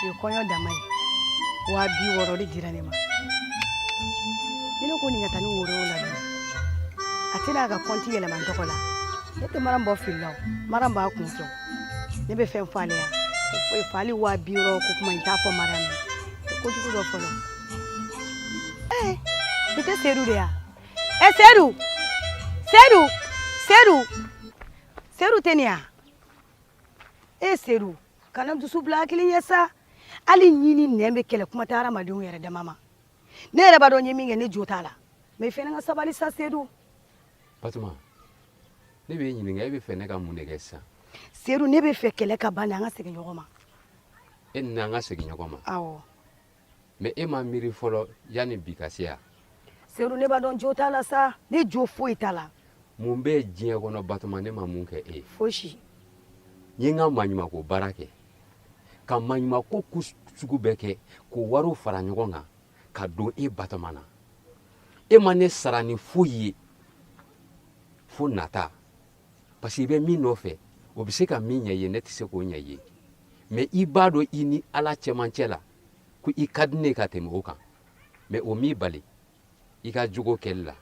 Ye kɔɲɔ dama ye, 60 000 de dira ne ma. Ni ne ko nin ka taa ni woro la dun, a tɛna a ka kɔnti yɛlɛma n tɔgɔ la. Ne tɛ Maram bɔ fili la, o Maram b'a kun fɛ. Ne bɛ fɛn fɔ ale yan, tɛ foyi fɔ hali 60 000 ko kuma in t'a fɔ Maram ye. Tɛ kojugu dɔ fɔlɔ. Ee, nin tɛ Sedu de ya? Ɛ, Sedu, Sedu, Sedu, Sedu tɛ nin ya? E Sedu, kana dusu bila hakili ɲɛ sa. Hali ɲini nɛn bɛ kɛlɛ, kuma tɛ hadamadenw yɛrɛ dama ma. Ne yɛrɛ b'a dɔn n ye min kɛ, ne jo t'a la, mais i fɛnɛ ka sabali sa, Sedu. Batuma, ne b'e ɲininka, e bɛ fɛ ne ka mun de kɛ sisan? Sedu, ne bɛ fɛ kɛlɛ ka ban, an ka segin ɲɔgɔn ma. E ni an ka segin ɲɔgɔn ma? Awɔ. Mais e ma miiri fɔlɔ yanni bi ka se yan? Sedu, ne b'a dɔn jo t'a la sa, ne jo foyi t'a la. Mun bɛ diɲɛ kɔnɔ, Batuma, ne ma mun kɛ e ye? Fosi. N ye n ka maɲumako baara kɛ, ka maɲumako ko sugu bɛɛ kɛ, k'o wariw fara ɲɔgɔn kan ka don e Batoma na. E ma ne sara ni foyi ye fo nata, parce que i bɛ min nɔfɛ, o bɛ se ka min ɲɛ i ye, ne tɛ se k'o ɲɛ i ye. Mais i b'a dɔn i ni Ala cɛmancɛ la ko i ka di ne ye ka tɛmɛ o kan. Mais o m'i bali i ka jogo kɛli la.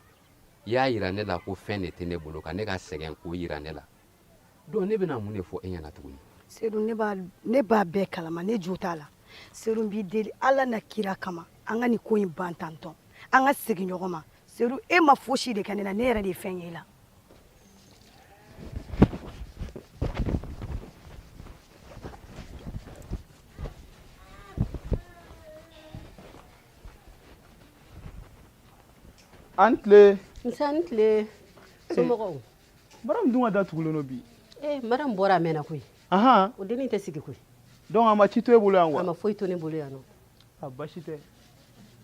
I y'a yira ne la ko fɛn de tɛ ne bolo, ka ne ka sɛgɛn k'o yira ne la. Donc ne bɛna mun de fɔ e ɲɛna tuguni? Sedu, ne b'a bɛɛ kalama, ne jo t'a la. Sedu, n b'i deli Ala na kira kama, an ka nin ko in ban tantɔn, an ka segin ɲɔgɔn ma. Sedu, e ma fosi de kɛ ne la, ne yɛrɛ de ye fɛn ye la. An tile. Nse, an tile, somɔgɔw? Maram dun ka da tugulen don bi. Eh, Maram bɔra a mɛnna koyi. O dennin tɛ sigi koyi. Donc a ma ci to e bolo yan quoi? A ma foyi to ne bolo yan nɔ. A basi tɛ,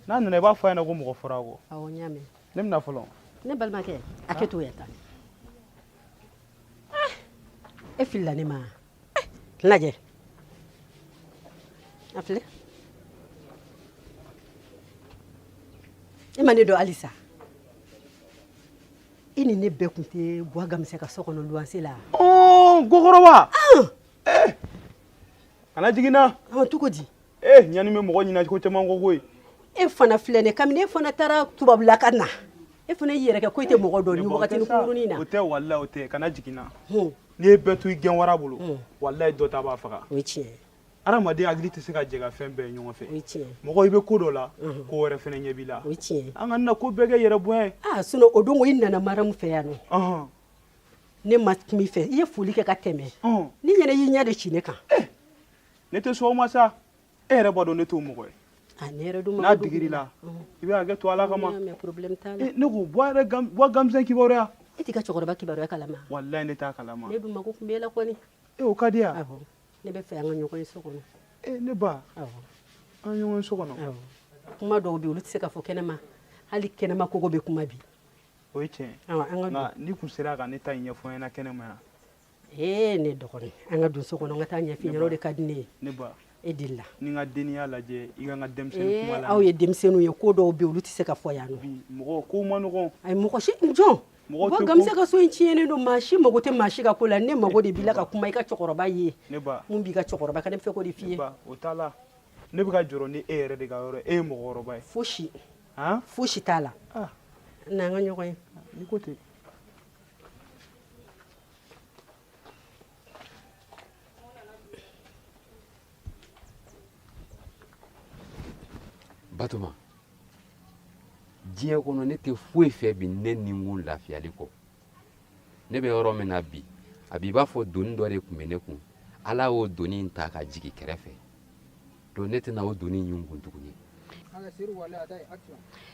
n'a nana i b'a fɔ a ɲɛna ko mɔgɔ fɔra a kɔ. Awɔ, n y'a mɛn. Ne bɛna fɔlɔ. Ne balimakɛ, a kɛ to yan tan. E filila ne ma, lajɛ, a filɛ, e ma ne dɔn halisa? E ni ne bɛɛ tun tɛ Buwa Gamisɛ ka so kɔnɔ luwanse la. Ɔɔ, gokɔrɔba, eh, kana jigin na. Cogo di? Eh, ɲani bɛ mɔgɔ ɲina ko caman kɔ koyi. E fana filɛ ne, kabini e fana taara tubabula ka na, e fana y'i yɛrɛ kɛ ko e tɛ mɔgɔ dɔn ni wagati ni kunkurunin na. O tɛ, walayi o tɛ. Kana jigin na. N'i ye bɛɛ to i gɛn wara bolo, walayi dɔ ta b'a faga. O ye tiɲɛ ye. Adamaden hakili tɛ se ka jɛ ka fɛn bɛɛ ye ɲɔgɔn fɛ. O ye tiɲɛ ye. Mɔgɔ, i bɛ ko dɔ la, ko wɛrɛ fɛnɛ ɲɛ b'i la. O ye tiɲɛ ye. An ka na ko bɛɛ kɛ yɛrɛ bonya ye. Ah, sinon o don i nana Maramu fɛ yan nɔ, ne ma kuma i fɛ, i ye foli kɛ ka tɛmɛ ni ɲɛnɛ y'i ɲɛ de ci ne kan. Ne tɛ sɔn o ma sa, e yɛrɛ b'a dɔn ne t'o mɔgɔ ye. Ah, ne yɛrɛ dun n'a digir'i la, i bɛ hakɛ to Ala kama. Mais problème t'a la. Ne ko Buwa yɛrɛ, Buwa Gamisɛn kibaruya. E t'i ka cɛkɔrɔba kibaruya kalama? Walayi ne t'a kalama. Ne dun mako tun b'e la kɔni. E, o ka di yan. Awɔ, ne bɛ fɛ an ka ɲɔgɔn ye so kɔnɔ. E ne ba. Awɔ. An ɲɔgɔn ye so kɔnɔ. Awɔ, kuma dɔw bɛ yen, olu tɛ se ka fɔ kɛnɛma, hali kɛnɛma kogo bɛ kuma bi. O ye tiɲɛ ye. Awɔ, an ka don. Nka n'i kun sera ka ne ta in ɲɛfɔ n ɲɛna kɛnɛma yan. Ee, ne dɔgɔnin, an ka don so kɔnɔ, n ka taa ɲɛf'i ɲɛna, o de ka di ne ye. Ne ba. E delila. Ni n ka denniya lajɛ, i ka n ka denmisɛnnin kuma la. Aw ye denmisɛnninw ye, ko dɔw bɛ yen, olu tɛ se ka fɔ yan nɔ. Bi mɔgɔ ko ma nɔgɔn. Ayi, mɔgɔ si jɔn. Mɔgɔ Bɔ tɛ ko- Gamisɛ ka so in tiɲɛnen don, maa si mago tɛ maa si ka ko la. Ne mago de b'i la ka kuma i ka cɛkɔrɔba ye. Ne ba. Mun b'i ka cɛkɔrɔba kan, ne bɛ fɛ k'o de f'i Ne ye. ba, o t'a la, ne bɛ ka jɔrɔ ni e yɛrɛ de ka yɔrɔ ye, e ye mɔgɔkɔrɔba ye. Fosi. Han. Fosi t'a la. Ah. N'an ka ɲɔgɔn ye. N'i ko ten. Batoma, diɲɛ kɔnɔ ne tɛ foyi fɛ bi ne ni kun lafiyali kɔ. Ne bɛ yɔrɔ min na bi, a b'i b'a fɔ doni dɔ de tun bɛ ne kun, Ala y'o doni in ta ka jigin kɛrɛfɛ. Donc ne tɛna o doni in kun tuguni.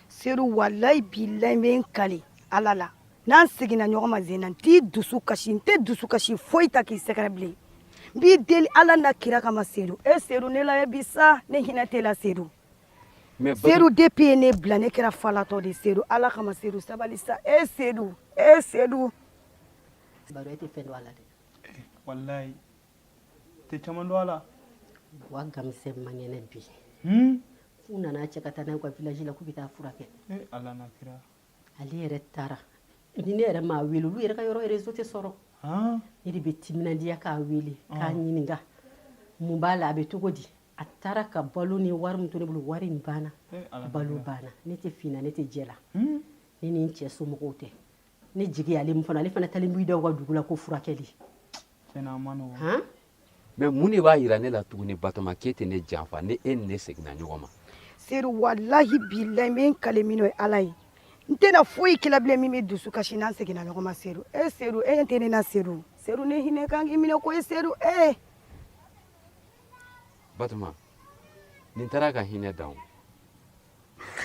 Sedu, walayi bilayi, n bɛ n kali Ala la, n'an seginna ɲɔgɔn ma zena, n t'i dusu kasi, n tɛ dusu kasi foyi ta k'i sɛgɛrɛ bilen. N b'i deli Ala na kira kama, Sedu. E Sedu, ne la bi sa, ne hinɛ t'e la, Sedu. Mais Sedu, depuis ye ne bila, ne kɛra falatɔ de. Sedu, Ala kama, Sedu, sabali sa. E Sedu, e Sedu. Baro, e tɛ fɛn dɔn a la dɛ. Walayi tɛ caman dɔn a la. Buwa Gamisɛ man kɛnɛ bi. F'u nana cɛ ka taa n'a ye u ka village la k'u bɛ taa furakɛ. E Ala na kira. Ale yɛrɛ taara ni ne yɛrɛ m'a wele, olu yɛrɛ ka yɔrɔ réseau tɛ sɔrɔ. Ne de bɛ timinandiya k'a wele k'a ɲininka mun b'a la, a bɛ cogo di. A taara ka balo ni wari min to ne bolo, wari in banna, balo banna. Ne tɛ fin na, ne tɛ jɛ la, ne ni n cɛ somɔgɔw tɛ. Ne jigi y'ale min fana, ale fana taalen b'i da u ka dugu la ko furakɛli. Mais mun de b'a yira ne la tuguni Batoma, k'e tɛ ne janfa ni e ni ne seginna ɲɔgɔn ma? Sedu, walahi bilahi, n bɛ n kale min ye Ala ye, n tɛna foyi kɛla bilen min bɛ dusu kasi n'an seginna ɲɔgɔn ma. Sedu, e Sedu, e ɲɛ tɛ ne na. Sedu, Sedu, ne hinɛ kan k'i minɛ koyi. Sedu, e. Batoma, nin taara ka hinɛ dan o.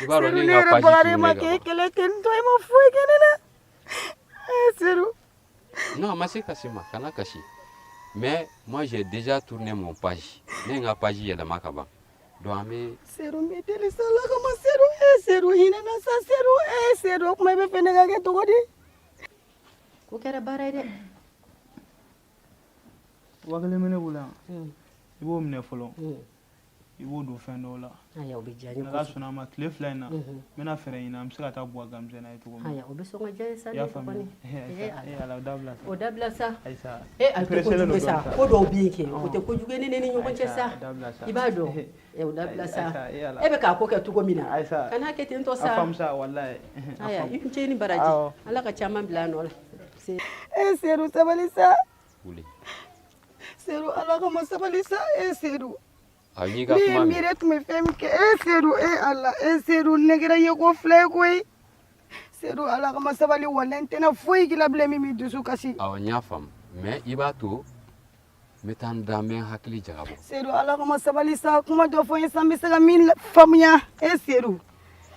I b'a dɔn Sedu, ne ne ka yɛrɛ page bagara e ma turunnen ka k'e ban. kɛlɛ ten tɔ, e ma foyi kɛ ne na. E Sedu. Non, a ma se kasi ma, kana kasi. Mais moi j'ai déjà tourné mon page. Ne ye n ka page yɛlɛma ka ban. Donc an bɛ Sedu, n bɛ deli sa Ala kama. Sedu, e Sedu, hinɛ na sa. Sedu, e Sedu, o kuma i bɛ fɛ ne ka kɛ cogo di? Ko kɛra baara ye dɛ. 5000 bɛ ne bolo yan, i b'o minɛ fɔlɔ, i b'o don fɛn dɔw la. Aya, o bɛ diya n ye N'Ala kojugu. sɔnna a ma, tile 2 in na, n bɛna fɛɛrɛ ɲini an bɛ se ka taa buwa gamisɛn n'a ye cogo min. Aya, o bɛ sɔn ka diya n ye sa. I y'a Ne faamuya. kɔni. Ayisa, Ala. eh, Ala, o dabila sa. O dabila sa. Ayisa, E, a n tɛ pressélen kojugu ye don sa. dɔɔnin sa. Ko dɔw bɛ yen kɛ, o tɛ kojugu ye ne ni ɲɔgɔn cɛ sa. Ayisa, o dabila sa. I b'a dɔn, o dabila sa. Ayisa, eh, Ala. E bɛ k'a ko kɛ cogo min na, Ayisa, kan'a kɛ ten tɔ a sa. faamu sa, walayi. A Aya, faamu. i ni ce ni baraji. Awɔ. Ala ka caman bila a nɔ la. E Sedu, sabali sa. Wuli. Sedu, Ala kama, sabali sa. E Sedu. A n'i ka Ne ye kuma mɛn. miiri tun bɛ fɛn min kɛ. E Sedu, e Ala, e Sedu, ne kɛra ye ko fila ye koyi. Sedu, Ala kama, sabali. Walayi, n tɛna foyi k'i la bilen min b'i dusu kasi. Awɔ, n y'a faamu. Mais i b'a to n bɛ taa n da, n bɛ n hakili jagabɔ. Sedu, Ala kama, sabali sa. Kuma dɔ fɔ n ye sa, n bɛ se ka min faamuya. E Sedu.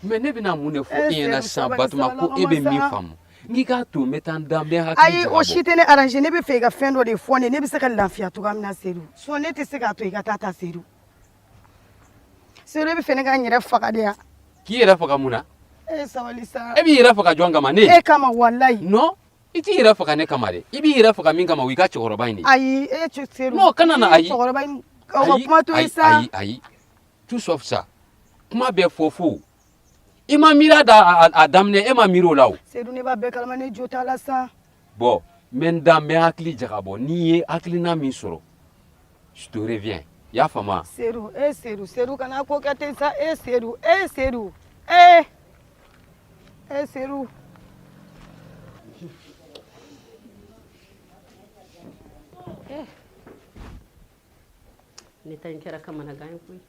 Mais ne bɛna mun de fɔ Eh, e ɲɛna Sedu, sisan sabali, Batoma, sabali, ko e bɛ kama min sa. faamu? N k'i k'a to n bɛ taa n da, n bɛ n hakili Ayi, o si jagabɔ. tɛ ne arranger. Ne bɛ fɛ i ka fɛn dɔ de fɔ ne, ne bɛ se ka lafiya cogoya min na. Sedu, sɔn, ne tɛ se k'a to i ka taa ta. Sedu, Sedu, e bɛ fɛ ne ka n yɛrɛ faga de ya? K'i yɛrɛ faga mun na? E sabali sa. E b'i yɛrɛ faga jɔn kama? Ne? E kama, walayi. Non, i t'i yɛrɛ faga ne kama dɛ. I b'i yɛrɛ faga min kama, o y'i ka cɛkɔrɔba in de ye. Ayi, e cɛ Sedu. Non, kana na ayi. Cɛkɔrɔba in, o ka Ayi, kuma to ayi, yen sa. Ayi, ayi, tout sauf ça. Kuma bɛɛ fɔ fo. I ma miiri a da a daminɛ, e ma miiri o la o. Sedu, ne b'a bɛɛ kalama, ne jo t'a la sa. Bon, n bɛ n da, n bɛ n hakili jagabɔ. N'i ye hakilina min sɔrɔ, je te reviens. I y'a faamu wa? Sedu, e Sedu, Sedu, kana ko kɛ ten sa. E Sedu, e Sedu, e e Sedu. Ne ta in kɛra kamanagan ye koyi.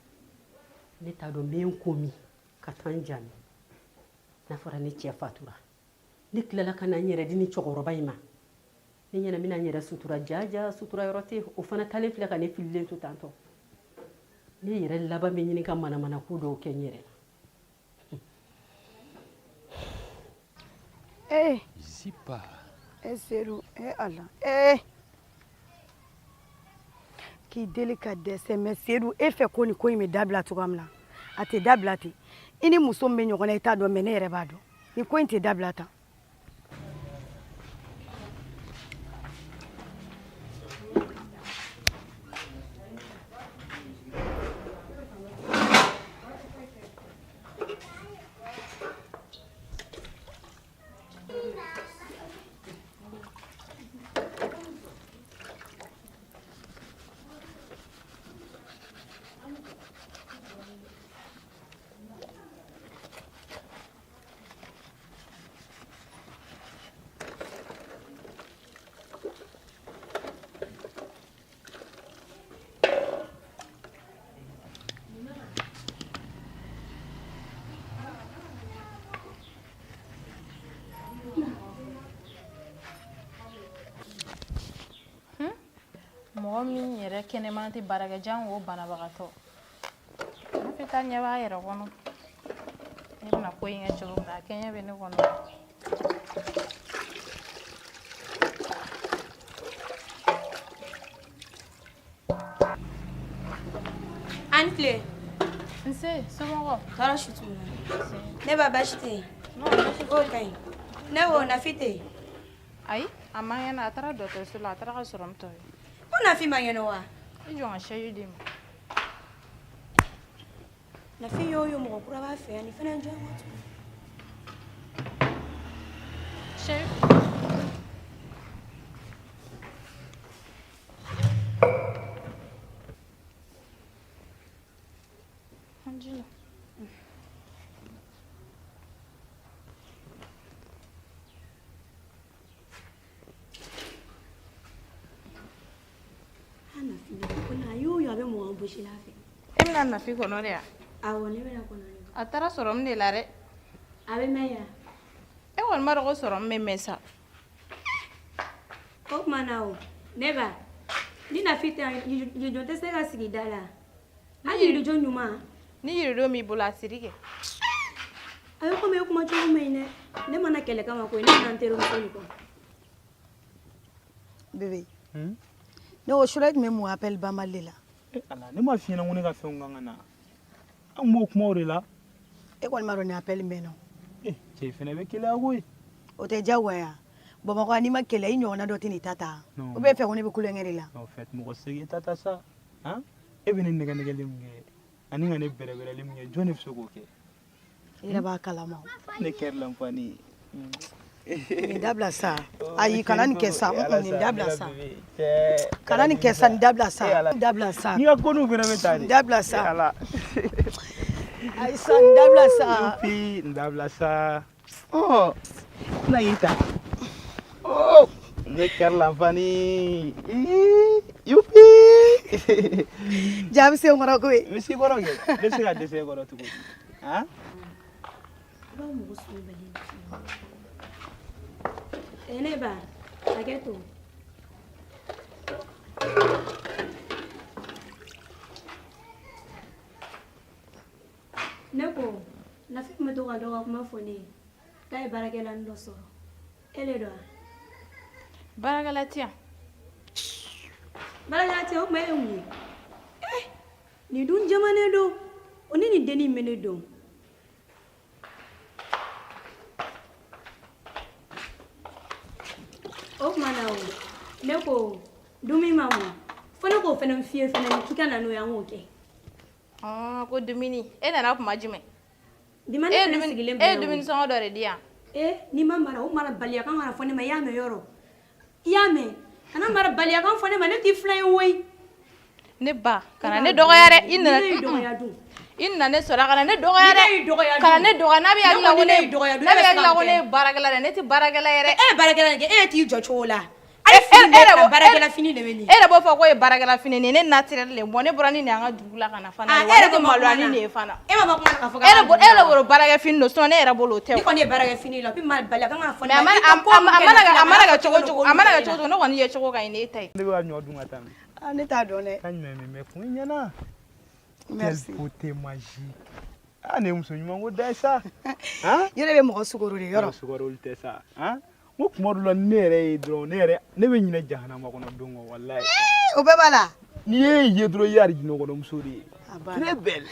Ne t'a dɔn n bɛ n ko min ka taa n jami n'a fɔra ne cɛ fatura. Ne tilala ka na n yɛrɛ di ni cɛkɔrɔba in ma. Ne ɲɛna n bɛna n yɛrɛ sutura, jaja sutura yɔrɔ tɛ. O fana taalen filɛ ka ne fililen to tantɔ. Ne yɛrɛ laban bɛ ɲini ka manamana ko dɔw kɛ n yɛrɛ la. E. Zipa. E Sedu, e Ala, e k'i deli ka dɛsɛ. Mais Sedu, e fɛ ko nin ko in bɛ dabila cogoya min na, a tɛ dabila ten. I ni muso min bɛ ɲɔgɔn na, i t'a dɔn, mais ne yɛrɛ b'a dɔn nin ko in tɛ dabila tan. Mɔgɔ min yɛrɛ kɛnɛman tɛ baara kɛ, jango banabagatɔ. Ne bɛ taa ɲɛ b'a yɛrɛ kɔnɔ. Ne bɛna ko in kɛ cogo min na, a kɛɲɛ bɛ ne kɔnɔ. An tile. Nse, somɔgɔw? Tɔɔrɔ si t'u la. Ne ba, baasi tɛ yen? O ka ɲi. Ne wo, Nafi tɛ yen? Ayi, a man kɛnɛ, a taara dɔgɔtɔrɔso la, a taara ka sɔrɔ tɔ ye. Ko Nafi man kɛnɛ wa? I jɔ n ka sɛji d'i ma. Nafi y'o ye, mɔgɔ kura b'a fɛ yan, nin fana ye jɔn ye tuguni? Sɛji. gosi la fɛ. E bɛna Nafi kɔnɔ de wa? Awɔ, ne bɛna kɔnɔ de. A taara sɔrɔmu de la dɛ. A bɛ mɛn yan. E kɔni b'a dɔn ko sɔrɔmu bɛ mɛn sa. O tuma na o, ne ba, ni Nafi tɛ yan, yiridon tɛ se ka sigi da la. Hali yiridon ɲuman. Ni yiridon b'i bolo a siri kɛ. A ye komi e kuma cogo man ɲi dɛ. Ne ma na kɛlɛ kama koyi, ne bɛna n terimuso de kɔ. Bébé. Ne ko sura e tun bɛ mun appel banbali de la? Ala, ne m'a f'i ɲɛna ko ne ka fɛnw kan ka na. An b'o kumaw de la. E kɔni b'a dɔn nin appel bɛ nɔ. Cɛ fɛnɛ bɛ keleya koyi. O tɛ diyagoya ye. Bamakɔ n'i ma keleya i ɲɔgɔnna dɔ tɛ n'i ta ta. O bɛ fɛ ko ne bɛ kulonkɛ de la. En fait mɔgɔ se k'i ta ta sa. Han? E bɛ ne nɛgɛ nɛgɛli min kɛ ani ka ne bɛrɛbɛrɛli min kɛ, jɔn de bɛ se k'o kɛ? I yɛrɛ b'a kalama. Ne kɛra l'enfant. Nin dabila sa. Ayi, kana nin kɛ sa. Nin dabila sa. Kana nin kɛ sa, nin dabila sa. Nin dabila sa. N'i ka ko n'u fɛnɛ bɛ taa de. Nin dabila sa. Ayi sa, nin dabila sa. Youpi, nin dabila sa. Oh, na y'i ta. Oh, ne kɛra l'enfant. Youpi. Ja bɛ se n kɔrɔ koyi. N bɛ se i kɔrɔ kɛ. Ne bɛ se ka dɛsɛ e kɔrɔ cogo di? Han? I b'a mɔgɔ sugu bɛɛ de. Ne ba, hakɛ to. Ne ko, Nafi tun bɛ to ka dɔ ka kuma fɔ ne ye k'a ye baarakɛlanin dɔ sɔrɔ. E de don wa? Baarakɛla tɛ yan. Baarakɛla tɛ yan, o tuma e ye mun ye? Nin dun jamanen don. O ni nin dennin bɛ ne dɔn. O tuma na o, ne ko dumuni ma mɔ fo ne k'o fana f'i ye fana k'i ka na n'o ye an k'o kɛ. Ko dumuni, e nana kuma jumɛn? Dimani fana sigilen bɛ E ye dumuni sɔngɔ dɔ de di yan. N'i ma mara, o mara baliya kan kana fɔ ne ma, i y'a mɛn yɔrɔ? I y'a mɛn? Kana mara baliya kan fɔ ne ma, ne t'i filan ye woyi. Ne ba, kana ne dɔgɔya dɛ. I nana ne y'i dɔgɔya dun. I nana ne sɔrɔ, kana ne dɔgɔya dɛ. Ne y'i dɔgɔya dun. Kana ne dɔgɔya, n'a bɛ hakili la ko Ne y'i dɔgɔya dun. ne bɛ hakili la ko ne ye baarakɛla dɛ, ne tɛ baarakɛla ye dɛ. E ye baarakɛla de kɛ, e ye t'i jɔ cogo la. Hali fini bɛ ka baarakɛla fini de bɛ nin. E yɛrɛ b'o fɔ ko ye baarakɛla fini nin ye ne naturel de ye. Bon, ne bɔra ni nin ye an ka dugu la ka na fana. E yɛrɛ Ne tɛ maloya ni nin ye fana. E ma bɔ kuma na k'a fɔ E yɛrɛ bolo baarakɛ fini don, sinon ne yɛrɛ bolo o tɛ. Ne kɔni ye baarakɛ fini la, puis baliya kan ka fɔ ne Mais ma. a mana kɛ cogo cogo, a mana kɛ cogo cogo, ne kɔni ye cogo ka ɲi n'e ta ye. Ne bɛ ka ɲɔ dun ka taa min? Ne t'a dɔn dɛ. Ka ɲuman min bɛ kun ɲɛna. Merci. Quelle beauté magique. Ah, ne muso ɲuman ko da ye sa. Yɛrɛ bɛ mɔgɔ sukaro de yɔrɔ. Mɔgɔ sukaro olu tɛ sa. Han? N ko kuma dɔ la ne yɛrɛ ye dɔrɔn, ne yɛrɛ ne bɛ ɲinɛ jahanama kɔnɔ don kɔ walayi. O bɛɛ b'a la. N'i y'e ye dɔrɔn i ye arijinɛ kɔnɔ muso de ye. Très belle.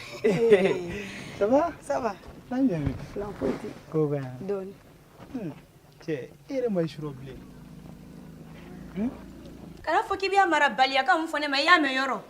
Ça va? Ça va. N'a ɲɛ min. Filan foyi tɛ. Ko ka ɲi. Dɔɔni. Cɛ, e yɛrɛ ma i sɔrɔ bilen. Kana fɔ k'i b'a mara baliya kan fɔ ne ma, i y'a mɛn yɔrɔ?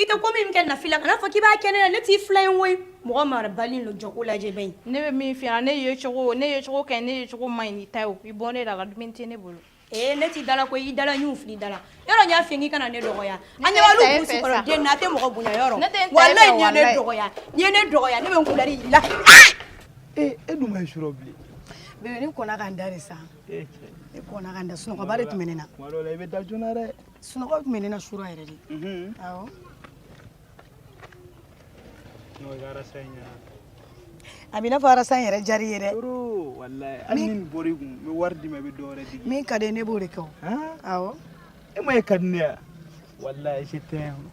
I tɛ ko min kɛ Nafi la, kana fɔ k'i b'a kɛ ne la, ne t'i filan ye koyi. Mɔgɔ marabali don, jɔ ko lajɛ bɛ yen. Ne bɛ min f'i ɲɛna, ne ye cogo, ne ye cogo ka ɲi, ne ye cogo man ɲi n'i ta ye o. I bɔ ne da la, dumuni tɛ ne bolo. Ne t'i da la koyi, i da la ɲun fili da la. Yɔrɔ n y'a f'i ye k'i kana ne dɔgɔya. An ɲɛ b'alu burusi kɔnɔ den na, a tɛ mɔgɔ bonya yɔrɔ. Ne tɛ n ta e fɛ, Walayi n'i ye ne walayi. dɔgɔya, n'i ye ne dɔgɔya, ne bɛ n kulɛri yir'i la. E dun ma ye surɔ bilen. Bébé, ne kɔnna ka n da de sa. Cɛ. Ne kɔnna ka n da, sunɔgɔba de tun bɛ ne na. Tuma dɔw la i bɛ da joona dɛ. Sunɔgɔ tun bɛ ne na surɔ yɛrɛ de. Awɔ. N'o ye arasa in ɲɛna. A b'i n'a fɔ arasa in yɛrɛ diyar'i ye dɛ. Toro, walayi. Hali ni nin bɔr'i kun, n bɛ wari d'i ma, i bɛ dɔ wɛrɛ di. Min ka di ye, ne b'o de kɛ o. Han? Awɔ. E ma ye ka di ne ye wa? Walayi, je t'aime.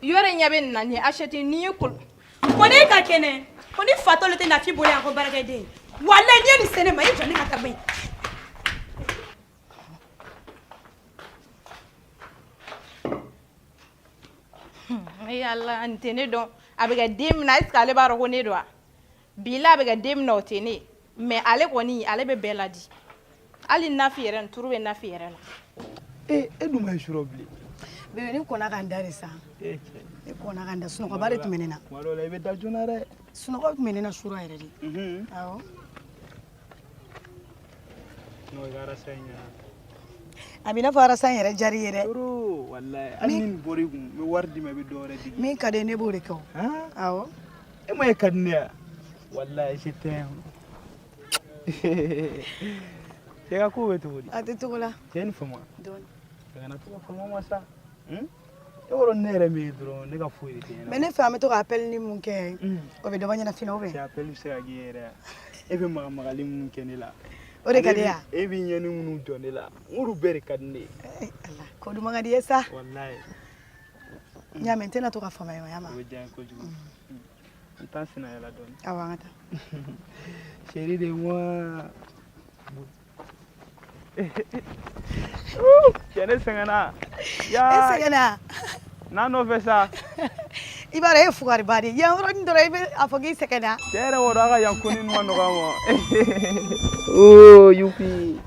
Yɔrɔ in ɲɛ bɛ nin na, nin ye assiette n'i ye kol. Ko ne ka kɛnɛ, ko ni fatɔ le tɛ Nafi bolo yan ko baarakɛden. Walayi, n'i ye nin se ne ma, i jɔ ne ka taa bɔ yen. Ee Ala, nin tɛ ne dɔn. A bɛ kɛ den min na, est ce que ale b'a dɔn ko ne don wa? Bi la a bɛ kɛ den min na, o tɛ ne ye. Mais ale kɔni, ale bɛ bɛɛ ladi. Hali Nafi yɛrɛ, nin turu bɛ Nafi yɛrɛ la. E dun ma ye surɔ bilen. Bébé, ne kɔnna ka n da de sa. Cɛ. Ne kɔnna ka n da, sunɔgɔba de tun bɛ ne na. Tuma dɔw la i bɛ da joona dɛ. Sunɔgɔ tun bɛ ne na surɔ yɛrɛ de. Awɔ. N'o ye arasa in ɲɛna. A b'i n'a fɔ arasa in yɛrɛ diyar'i ye dɛ. Toro, walayi. Hali ni nin bɔr'i kun, n bɛ wari d'i ma, i bɛ dɔ wɛrɛ di. Min ka di ye, ne b'o de kɛ o. Han? Awɔ. E ma ye ka di ne ye wa? Walayi, je t'aime. Cɛ ka ko bɛ cogo di? A tɛ cogo la. Cɛ ni fama. Dɔɔni. A kana to ka fama ma sa. E b'a dɔn ne yɛrɛ min ye dɔrɔn ne ka foyi de tɛ ɲɛnabɔ. Mais ne fɛ an bɛ to ka appel ni mun kɛ, o bɛ dɔ bɔ ɲɛnafin na ou bien? Cɛ, appel bɛ se ka k'i yɛrɛ ye. E bɛ magamagali minnu kɛ ne la. O de ka di yan. E b'i ɲɛni minnu jɔ ne la, n k'olu bɛɛ de ka di ne ye. Ala, ko duman ka di ye sa. Walayi. N y'a mɛn, n tɛna to ka fama i ma, y'a mɛn. O bɛ diya n ye kojugu. N t'an senna yɛlɛ dɔɔni. Awɔ, an ka taa. Chérie de moi. Cɛ, ne sɛgɛnna. E sɛgɛnna. N'a nɔfɛ sa. I b'a dɔn e ye fugariba de ye. Yan yɔrɔnin dɔrɔn i bɛ a fɔ k'i sɛgɛnna. Cɛ yɛrɛ b'a dɔn a ka yan ko ni ma nɔgɔ a ma. Oh, youpi.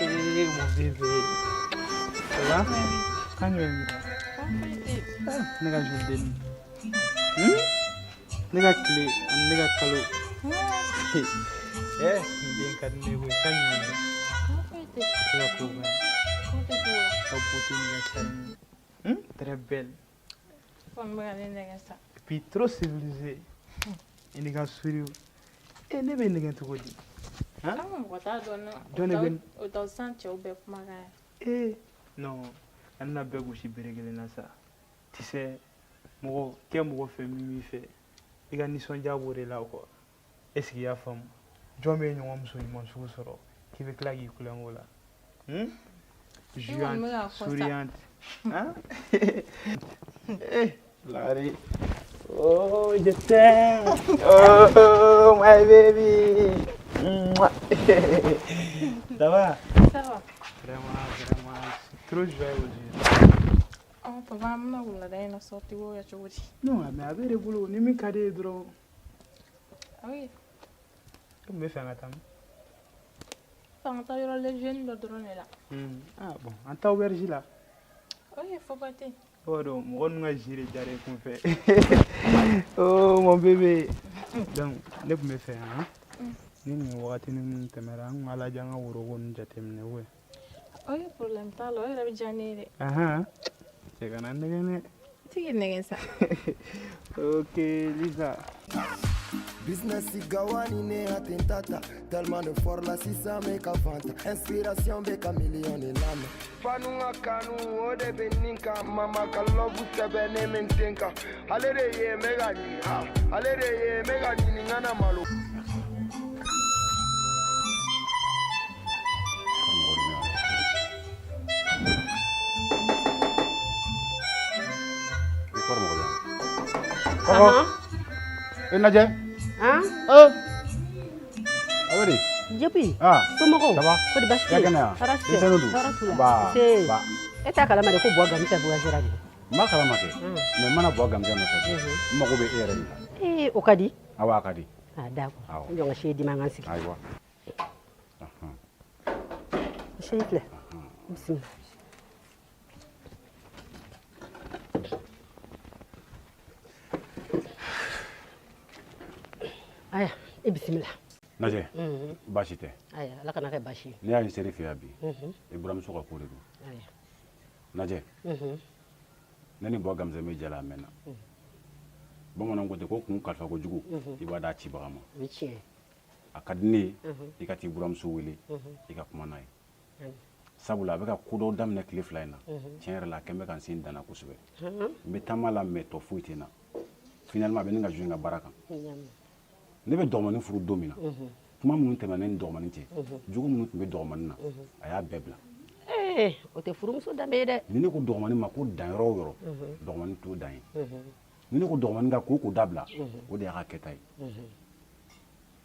Eh, mon bébé. Ça va? Kan jumɛn b'i la? Ne ka jour. Ne ka tile ani ne ka kalo. Eh, nin den ka di ne ye koyi. Kan jumɛn b'i la? E ka ko ka ɲi. Ka beauté n'i ka charme. Très belle. Et puis trop civilisée. I n'i ka sourire. Eh, ne bɛ nɛgɛn cogo di? Hein? Jɔn de bɛ O t'aw san cɛw bɛɛ kumakan ye. Eh, non, an tɛna bɛɛ gosi bere kelen na sa. Tu sais, mɔgɔ kɛ mɔgɔ fɛ min b'i fɛ, i ka nisɔndiya b'o de la quoi. Est ce que i y'a faamu? Jɔn bɛ ɲɔgɔn muso ɲuman sugu sɔrɔ k'i bɛ tila k'i kulonkɛ o la? Jouante, souriante. Hein? Eh, Lagare. Oh, je t'aime. Oh, my baby. Ça va? Ça va. Vraiment, vraiment, je suis trop joyeux aujourd'hui. Oh, papa, an bɛna wulada in na sortie ko kɛ cogo di? Non, mais a bɛ de bolo, ni min ka di ye dɔrɔn. Oui. E tun bɛ fɛ an ka taa min? An ka taa yɔrɔ lejeunes dɔ dɔrɔn de la. Ah bon, an taa auberge la. Ok, fo ba tɛ yen. E b'a dɔn mɔgɔ ninnu ka jus de diyara i kun fɛ. Oh mon bébé. Donc ne tun bɛ fɛ han. Ni nin wagati ninnu tɛmɛra, an kun b'a lajɛ an ka woroko ninnu jateminɛ ou bien. Ok, problème t'a la, o yɛrɛ bɛ diya ne ye dɛ. Ahan. Cɛ kana n nɛgɛn dɛ. N tɛ k'i nɛgɛn sa. Ok Lisa. Business gawani ne atentata. Tellement de fort la sisan bɛ ka fanta. Inspiration bɛ ka million de lamɛn. Fanu ka kanu o de bɛ nin kan. Mama ka love sɛbɛn ne bɛ n ten kan. Ale de ye n bɛ ka ɲini. Ale de ye n bɛ ka ɲini n kana malo. Kɔkɔ. E lajɛ. Han? A bɛ di? Jepi. Ah. Somɔgɔw? Ça va? Kɔri baasi tɛ Ya yen? kɛnɛ wa? Tɔɔrɔ si tɛ. Denmisɛnninw dun? Tɔɔrɔ t'u la. Nba. Nse. Ba. E t'a kalama de ko Buwa Gamisa voyagera de. N b'a kalama kɛ. Mais n mana Buwa Gamisa nɔfɛ. N mago bɛ e yɛrɛ de la. Ee, o ka di? Awɔ, a ka di. Ah, d'accord. Awɔ. N jɔ n ka se di ma, an ka sigi. Ayiwa. Se filɛ. Bisimila. Aya, e bisimila. Najɛ, baasi tɛ. Aya, Ala kana kɛ baasi ye. Ne y'a ye seri fɛ yan bi. I buramuso ka ko de don. Aya. Najɛ, ne ni Buwa Gamisa bɛ jɛ la a mɛnna. Bamananw ko ten ko kun kalifa kojugu, i b'a d'a cibaga ma. O ye tiɲɛ ye. A ka di ne ye i ka t'i buramuso wele, i ka kuma n'a ye. Sabula a bɛ ka ko dɔw daminɛ tile fila in na. Tiɲɛ yɛrɛ la, a kɛn bɛ ka n sen danna kosɛbɛ. N bɛ taama la mais tɔ foyi tɛ n na. Finalement a bɛ ne ka jouer n ka baara kan. Ne bɛ dɔgɔmanin furu don min na, kuma minnu tɛmɛna ne ni dɔgɔmanin cɛ, jogo minnu tun bɛ dɔgɔmanin na, a y'a bɛɛ bila. Ee, o tɛ furumuso danbe ye dɛ. Ni ne ko dɔgɔmanin ma ko dan yɔrɔ o yɔrɔ, dɔgɔmanin t'o dan ye. Ni ne ko dɔgɔmanin ka ko o ko dabila, o de y'a ka kɛta ye.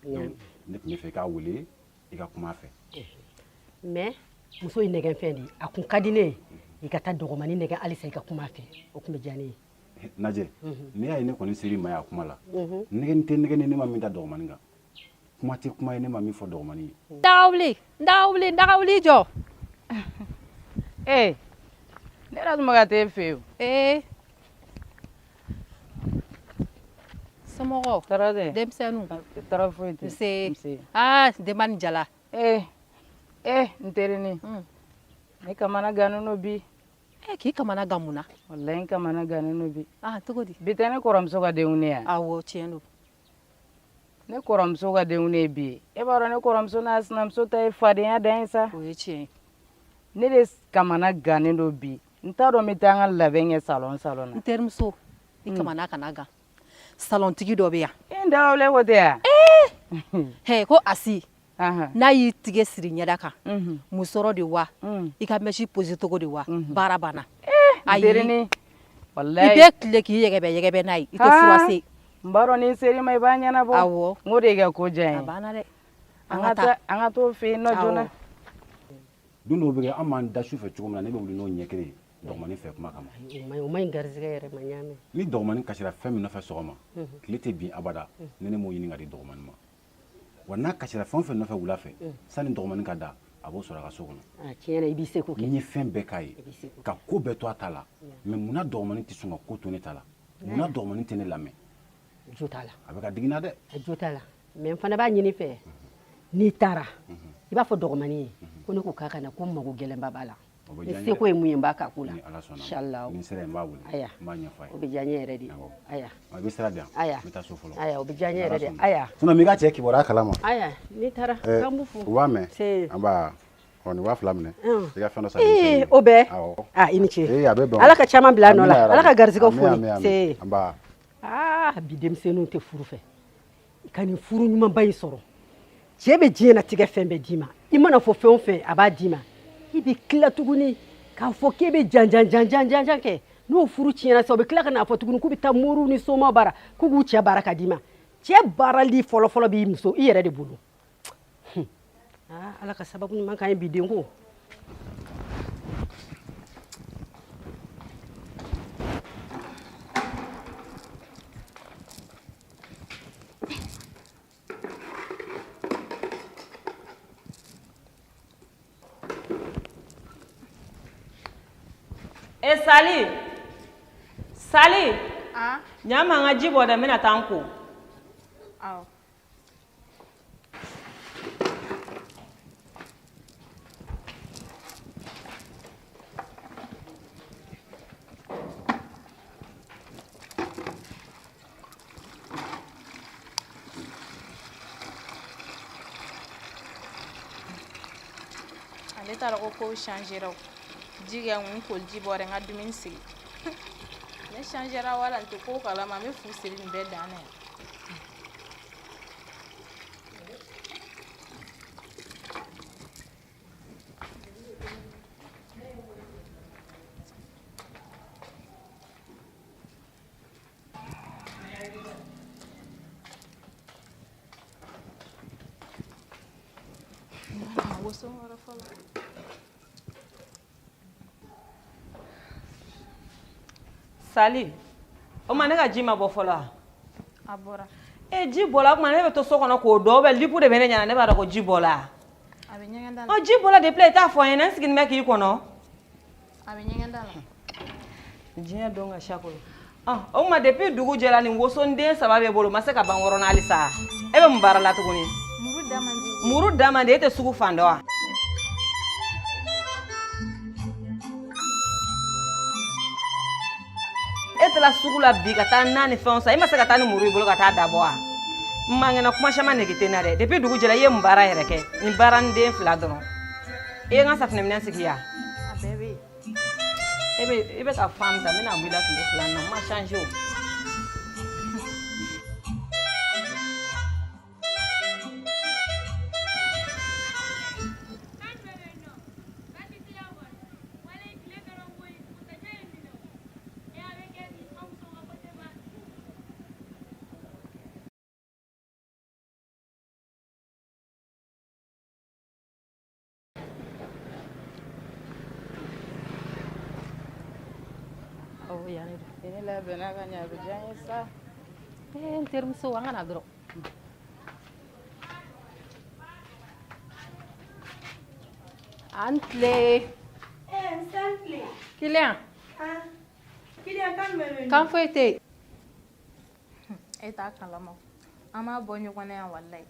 Donc ne tun bɛ fɛ i k'a wele, i ka kuma a fɛ. Mais muso ye nɛgɛnfɛn de ye, a kun ka di ne ye i ka taa dɔgɔmanin nɛgɛn halisa i ka kuma a fɛ, o tun bɛ diya ne ye. Najɛ, n'i y'a ye ne kɔni ser'i ma yan kuma la, nɛgɛn tɛ nɛgɛn ni ne ma min da dɔgɔmanin kan, kuma tɛ kuma ye ne ma min fɔ dɔgɔmanin ye. Dagawuli, dagawuli, dagawuli jɔ. Ee, ne yɛrɛ tun bɛ ka t'e fɛ yen. Ee, somɔgɔw? Tɔɔrɔ tɛ. Denmisɛnninw? Tɔɔrɔ foyi tɛ. Nse. Nse. Aa, denba ni jala. Ee, ee, n terinin. Ne kamana gannen don bi. K'i kamana gan mun na? Walayi n kamana gannen don bi. Ah, cogo di? Bi tɛ ne kɔrɔmuso ka denkundi ye? Awɔ, tiɲɛ don. Ne kɔrɔmuso ka denkundi ye bi ye. E b'a dɔn ne kɔrɔmuso n'a sinamuso ta ye fadenya dan ye sa. O ye tiɲɛ ye. Ne de kamana gannen don bi. N t'a dɔn n bɛ taa n ka labɛn kɛ salon salon na. N terimuso, i kamana kana gan. Salontigi dɔ bɛ yan. E n dawule ko tɛ yan? Ee! Ko Asi. N'a y'i tigɛ siri ɲɛda kan musɔrɔ de wa i ka mèche posé cogo de wa baara banna. Ayi i bɛ tile k'i yɛgɛbɛ yɛgɛbɛ n'a ye i tɛ froissé. N b'a dɔn ni n ser'i ma i b'a ɲɛnabɔ. Awɔ. N k'o de y'i ka ko diya n ye. A banna dɛ. An ka taa an ka t'o fɛ yen nɔ joona. Don dɔw bɛ kɛ an b'an da su fɛ cogo min na ne bɛ wuli n'o ɲɛ kelen ye dɔgɔmanin fɛ kuma kama. O ma ɲi garisɛgɛ yɛrɛ ma n y'a mɛn. Ni dɔgɔmanin kasira fɛn min nɔfɛ sɔgɔma tile tɛ bin abada ni ne m'o ɲini ka di dɔgɔmanin ma. Wa n'a kasira fɛn o fɛn nɔfɛ wula fɛ sani dɔgɔmanin ka da a b'o sɔrɔ a ka so kɔnɔ. Tiɲɛ na i b'i seko kɛ. N ye fɛn bɛɛ k'a ye ka ko bɛɛ to a ta la mais munna dɔgɔmanin tɛ sɔn ka ko to ne ta la munna dɔgɔmanin tɛ ne lamɛn. Jo t'a la. A bɛ ka digi n na dɛ. A jo t'a la mais n fana b'a ɲini i fɛ n'i taara i b'a fɔ dɔgɔmanin ye ko ne ko k'a ka na ko n mago gɛlɛnba b'a la. Ni seko ye mun ye n b'a k'a ko la. Ni Ala sɔnna. Inshallah. Ni n sera yen n b'a wele. Aya. N b'a ɲɛfɔ a ye. O bɛ diya n ye yɛrɛ de. Aya. I bɛ sira di yan. Aya. N bɛ taa so fɔlɔ. Aya o bɛ diya n ye yɛrɛ de. Aya. Sinon n b'i ka cɛ kibaruya kalama. Aya n'i taara k'an b'u fo. U b'a mɛn. Se. Nba. Ɔ nin 2000 minɛ. I ka fɛn dɔ san. Ee o bɛɛ. Awɔ. Aa i ni ce. Ee a bɛ bɛn. Ala ka caman bila a nɔ la. Ala ka garisɛgɛw foni. Se. Nba. Aa bi denmisɛnninw tɛ furu fɛ. Ka nin furu ɲumanba in sɔrɔ. Cɛ bɛ diɲɛnatigɛ fɛn bɛɛ d'i ma. I mana fɔ fɛn o fɛn a b'a d'i ma. I bɛ tila tuguni k'a fɔ k'e bɛ janjan janjan janjan kɛ. N'o furu tiɲɛna sisan u bɛ tila ka n'a fɔ tuguni k'u bɛ taa moriw ni somaw bara k'u k'u cɛ baara ka d'i ma. Cɛ baarali fɔlɔfɔlɔ b'i muso i yɛrɛ de bolo. Aa Ala ka sababu ɲuman k'an ye bi denko. E Sali Sali ɲa n ma n ka ji bɔ dɛ n bɛna taa n ko. Awɔ. Ale t'a dɔn ko kow changera o. Ji kɛ n kun koliji bɔra n ka dumuni sigi. Ne changera wala n tɛ ko kalama n bɛ fu siri nin bɛɛ dan na yan. Woso wɔrɔ fɔlɔ. Sali o ma ne ka ji ma bɔ fɔlɔ wa? A bɔra. E ji bɔla o tuma ne bɛ to so kɔnɔ k'o dɔn ou bien lipu de bɛ ne ɲɛna ne b'a dɔn ko ji bɔla. A bɛ ɲɛgɛn da la. Ɔ ji bɔla depuis i t'a fɔ n ɲɛna n sigilen bɛ k'i kɔnɔ. A bɛ ɲɛgɛn da la. Diɲɛ don ka sa koyi. O tuma depuis dugu jɛra nin wosonden saba b'e bolo o ma se ka ban wɔrɔ na halisa. E bɛ mun baara la tuguni? Muru da man di. Muru da man di e tɛ sugu fan dɔn wa? E taara sugu la bi ka taa na ni fɛnw san e ma se ka taa ni muru i bolo ka taa dabɔ wa? N man kɛnɛ kuma caman nege tɛ n na dɛ depuis dugu jɛra i ye mun baara yɛrɛ kɛ nin baara ni den fila dɔrɔn i ye n ka safunɛminɛn sigi yan. A bɛɛ bɛ yen. E bɛ ka fan ta n bɛna bɔ i la tile fila in na n ma changer o. Awɔ yan de don. Ne labɛnna ka ɲɛ a bɛ diya n ye sa. Ee n terimuso an ka na dɔrɔn. An tile. Ee n san tile. Kiliyan. Kiliyan kan jumɛn bɛ yen? Kan foyi tɛ yen. E t'a kalama an b'a bɔ ɲɔgɔn na yan walayi.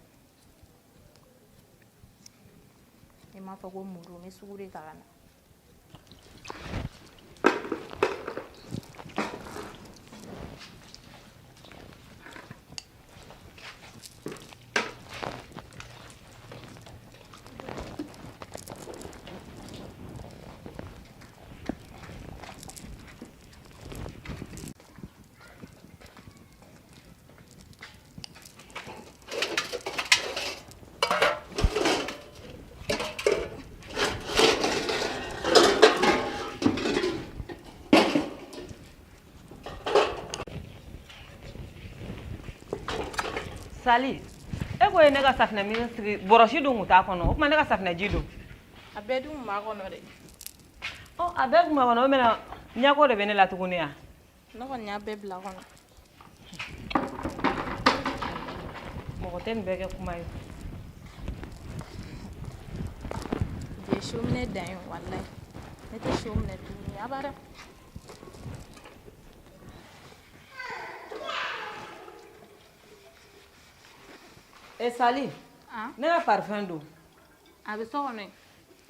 I m'a fɔ ko muru n bɛ sugu de ta ka na. Sali, e ko ye ne ka safinɛ min sigi bɔrɔsi dun kun t'a kɔnɔ, o tuma ne ka safinɛji don. A bɛɛ dun kun b'a kɔnɔ dɛ. Ɔ, a bɛɛ kun b'a kɔnɔ, o mɛna ɲɛko de bɛ ne la tuguni yan. Ne kɔni y'a bɛɛ bila kɔnɔ. Mɔgɔ tɛ nin bɛɛ kɛ kuma ye. Bi ye so minɛ dan ye walayi. Ne tɛ so minɛ tuguni abada. E Sali, ne ka parfum don. A bɛ so kɔnɔ yen.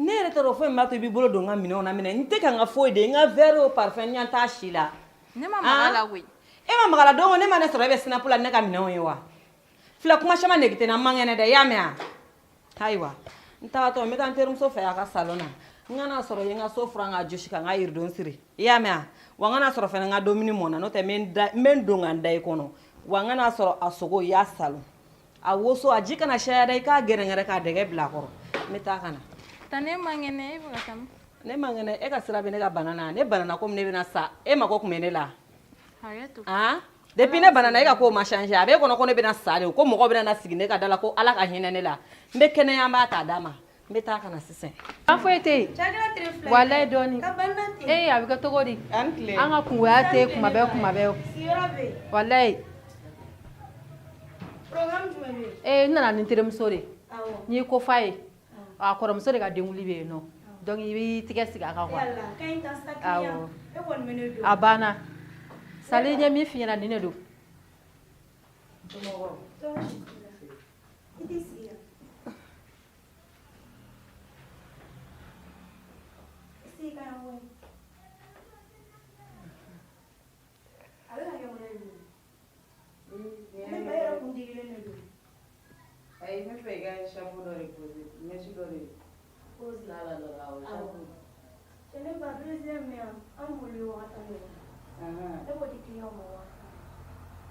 Ne yɛrɛ t'a dɔn foyi min b'a to i b'i bolo don n ka minɛnw na minɛ. N tɛ ka n ka foyi de, n ka verre o parfum n ɲɛ t'a si la. Ne ma maga a la koyi. E ma maga a la don o ne ma ne sɔrɔ e bɛ sinapu la ni ne ka minɛnw ye wa? Fila kuma caman nege tɛ n na, n man kɛnɛ dɛ, i y'a mɛn wa? Ayiwa, n tagatɔ n bɛ taa n terimuso fɛ a ka salon na. N kana sɔrɔ yen n ka so furan k'a jɔsi ka n ka yiridenw siri. I y'a mɛn wa? Wa n kana sɔrɔ fana n ka dumuni mɔna, n'o tɛ n bɛ n don ka n da i kɔnɔ. Wa n kana sɔrɔ a sogo i y'a salon. A woso a ji kana caya dɛ, i k'a gɛrɛngɛrɛ k'a dɛgɛ bila a kɔrɔ. N bɛ taa ka na. Tan ne man kɛnɛ, e bɛ ka taa min? Ne man kɛnɛ, e ka sira bɛ ne ka bana na. Ne banana komi ne bɛna sa, e mako tun bɛ ne la. Hakɛ to. Han? Depuis ne banana e ka kow ma changer, a b'e kɔnɔ ko ne bɛna sa de, ko mɔgɔw bɛna na sigi ne ka da la ko Ala ka hinɛ ne la. N bɛ kɛnɛya n b'a ta d'a ma. N bɛ taa ka na sisan. An foyi tɛ yen. Walayi dɔɔni. Ee a bɛ kɛ cogo di? An tile. An ka kungoya tɛ kuma bɛɛ kuma bɛɛ. Walayi. Ee n nana ni n terimuso de ye. N y'i ko f'a ye. A kɔrɔmuso de ka denkundi bɛ yen nɔ. Donc i b'i tɛgɛ sigi a kan quoi. Awɔ. A banna. Sali n ye min f'i ɲɛna nin de don. Ayi, n bɛ fɛ i ka chapeau dɔ de poser, mèche dɔ de pose la la dɔrɔn, awɔ, chapeau. Ne ba deuxième mais an bolo ye wagati min na, ne b'o di client ma wagati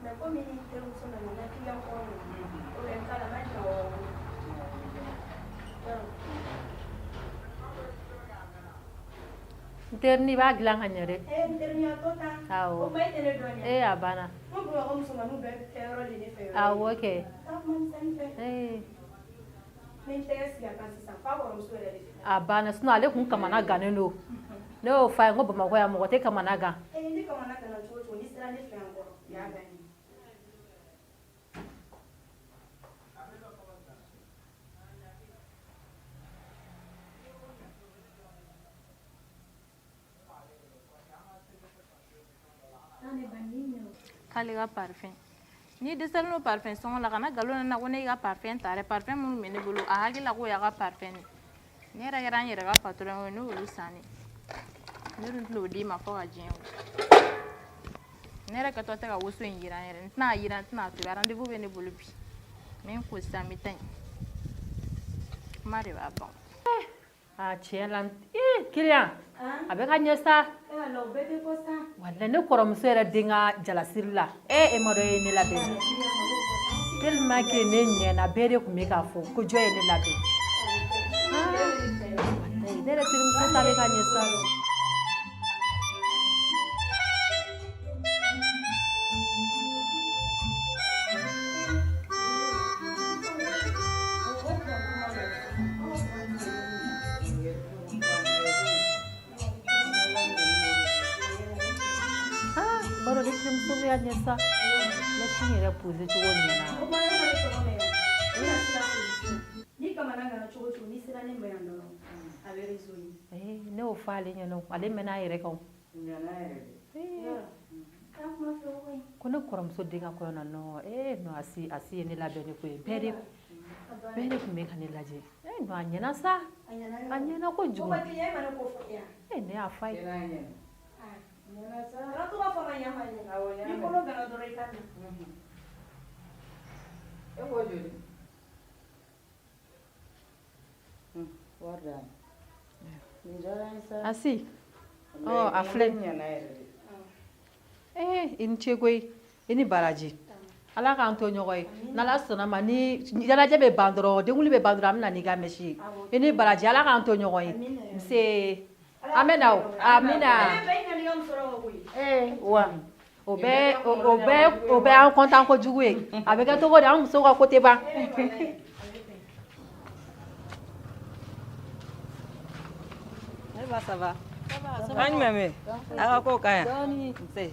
mais komi ni terimuso nana n ka client kɔrɔ don, o bɛ n ta la n b'a di awɔ. N terini i b'a dilan ka ɲɛ dɛ. Ee n terini a to tan. Awɔ. O ma e tɛ ne dɔn ɲɛ. Ee a banna. N ko Bamakɔ musomaninw bɛɛ kɛ yɔrɔ de ne fɛ yɔrɔ. Awɔ kɛ. Taa kuma misɛnnin fɛ. Ee. N bɛ n tɛgɛ sigi a kan sisan f'a kɔrɔmuso yɛrɛ de fɛ. A banna sinon ale kun kamana gannen don. Ne y'o f'a ye n ko Bamakɔ yan mɔgɔ tɛ kamana gan. Ee ne kamana ganna cogo o cogo n'i sera ne fɛ yan kɔrɔ o y'a bannen ye. K'ale ka parfum n'i dɛsɛlen don parfum sɔngɔ la kana nkalon na ko ne y'i ka parfum ta dɛ. Parfum minnu bɛ ne bolo a hakili la k'o y'a ka parfum de. Ne yɛrɛ kɛra n yɛrɛ ka patron ye ne y'olu san de. Ne dun tɛn'o d'i ma fo ka diɲɛ wuli. Ne yɛrɛ kɛtɔ tɛ ka woso in yiran yɛrɛ, n tɛna a yiran, n tɛna a tobi. Rendez-vous bɛ ne bolo bi, n bɛ n ko sisan n bɛ taa yen. Kuma de b'a ban. A tiɲɛ la, ee client a bɛ ka ɲɛ sa. Walayi ne kɔrɔmuso yɛrɛ den ka jalasiri la, e ma dɔn e ye ne labɛn tellement que ne ɲɛna, bɛɛ de tun bɛ k'a fɔ ko jɔn ye ne labɛn. Walayi ne yɛrɛ terimuso ta bɛ ka ɲɛ sa. Baro ne terimuso bɛ ka ɲɛ sa. Mèche in yɛrɛ posé cogo ɲɛna. N'i kamana ganna cogo o cogo n'i sera ne ma yan dɔrɔn a bɛ raisonner. Ee ne y'o fɔ ale ɲɛna, ale mɛnna a yɛrɛ kan o. Ko ne kɔrɔmuso den ka kɔɲɔ na non, ee non Asi ye ne labɛn ne ko ye bɛɛ de tun bɛ ka ne lajɛ. Ee non a ɲɛna sa. A ɲɛna kojugu. Ee ne y'a f'a ye. E ko joli? Wari d'a ma. Nin diyara n ye sa. Asi. Ɔ a filɛ. Ee i ni ce koyi, i ni baraji. Ala k'an to ɲɔgɔn ye. N'Ala sɔnna ma ni ɲɛnajɛ bɛ ban dɔrɔn, denkundi bɛ ban dɔrɔn an bɛ na n'i ka mèche ye. I ni baraji, Ala k'an to ɲɔgɔn ye. Nse. An bɛ na o. Amina. Ee wa O bɛɛ o bɛɛ o bɛɛ y'an kɔntan kojugu ye. A bɛ kɛ cogo di, an musow ka ko tɛ ban. Ne ba, ça va? An jumɛn bɛ yen? A ka kow ka ɲi? Nse.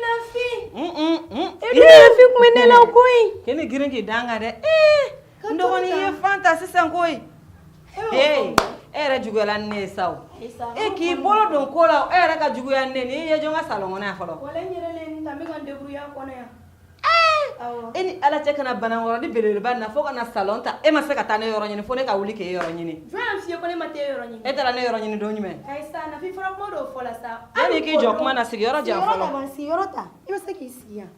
Nafi. E dun Nafi kun bɛ ne la koyi. K'i ni girin k'i da n kan dɛ. Ee, n dɔgɔnin, i ye fan ta sisan koyi. Ee, e yɛrɛ juguyala ni ne ye sa o. E k'i bolo don ko la, e yɛrɛ ka juguya ni ne ye. N'i ye jɔn ka salon kɔnɔ yan fɔlɔ? Walayi, n yɛrɛ le ye nin ta, n bɛ ka n débrouiller a kɔnɔ yan. E ni Ala cɛ, kana banankɔrɔni belebeleba na fo ka na salon ta. E ma se ka taa ne yɔrɔ ɲini fo ne ka wuli k'e yɔrɔ ɲini. Jɔn y'a f'i ye ko ne ma t'e yɔrɔ ɲini? E taara ne yɔrɔ ɲini don jumɛn? Ayi sa, Nafi fɔra kuma dɔw fɔ la sa. Yanni k'i jɔ kuma na, sigiyɔrɔ jan fɔlɔ. Sigiyɔrɔ ta ban, sigiyɔrɔ ta. I bɛ se k'i sigi yan.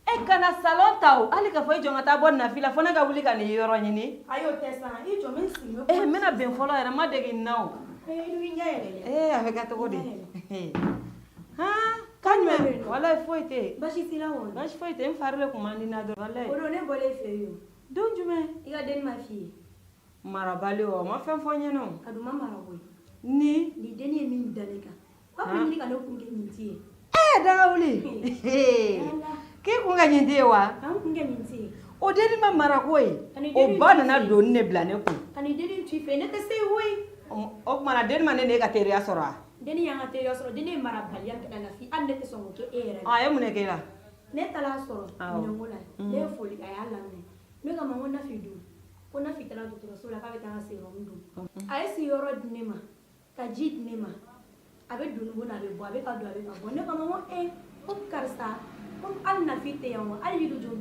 E kana salon ta o, hali k'a fɔ i jɔ n ka taa bɔ Nafi la fo ne ka wuli ka n'i yɔrɔ ɲini. Ayi, o tɛ sa, i jɔ, n bɛ n sigi. Ee, n bɛna ben fɔlɔ yɛrɛ, n ma dege nin na o. Ee, i dun y'i ɲɛ yɛlɛ dɛ. Ee, a bɛ kɛ cogo di? Han, kan jumɛn? Walayi, foyi tɛ yen. Baasi t'i la kɔni? Baasi foyi tɛ yen, n fari de kun man di n na dɔrɔn, walayi. O don ne bɔlen e fɛ yen o. Don jumɛn? I ka denni ma f'i ye? Marabali o, a ma fɛn fɔ n ɲɛna o. A dun ma mara koyi. Ni? Ni denni ye min da ne kan. K'a bɛ ɲini ka ne kun kɛ ɲinti ye. Ee, daga wuli. K'i kun kɛ ɲinti ye wa? K'an kun kɛ ɲinti ye. O denni ma mara koyi. O ba nana doni de bila ne kun. Ka nin denni to i fɛ, ne tɛ se koyi. O tuma na, denni ma ne n'e ka teriya sɔrɔ wa? Denni y'an ka teriya sɔrɔ, denni ye marabaliya kɛ na Nafi, hali ne tɛ sɔn k'o kɛ e yɛrɛ la. A ye mun de k'e la? Ne taara a sɔrɔ minɛnko la, ne ye foli kɛ, a y'a laminɛ. Ne k'a ma ko Nafi dun? Ko Nafi taara dɔgɔtɔrɔso la, k'a bɛ taa ka sérum don. A ye sigiyɔrɔ di ne ma, ka ji di ne ma, a bɛ doni bɔ, a bɛ bɔ, a bɛ ka don, a bɛ ka bɔ. Ne k'a ma ko ee, ko karisa, ko hali Nafi tɛ yan wa, hali yirijɔ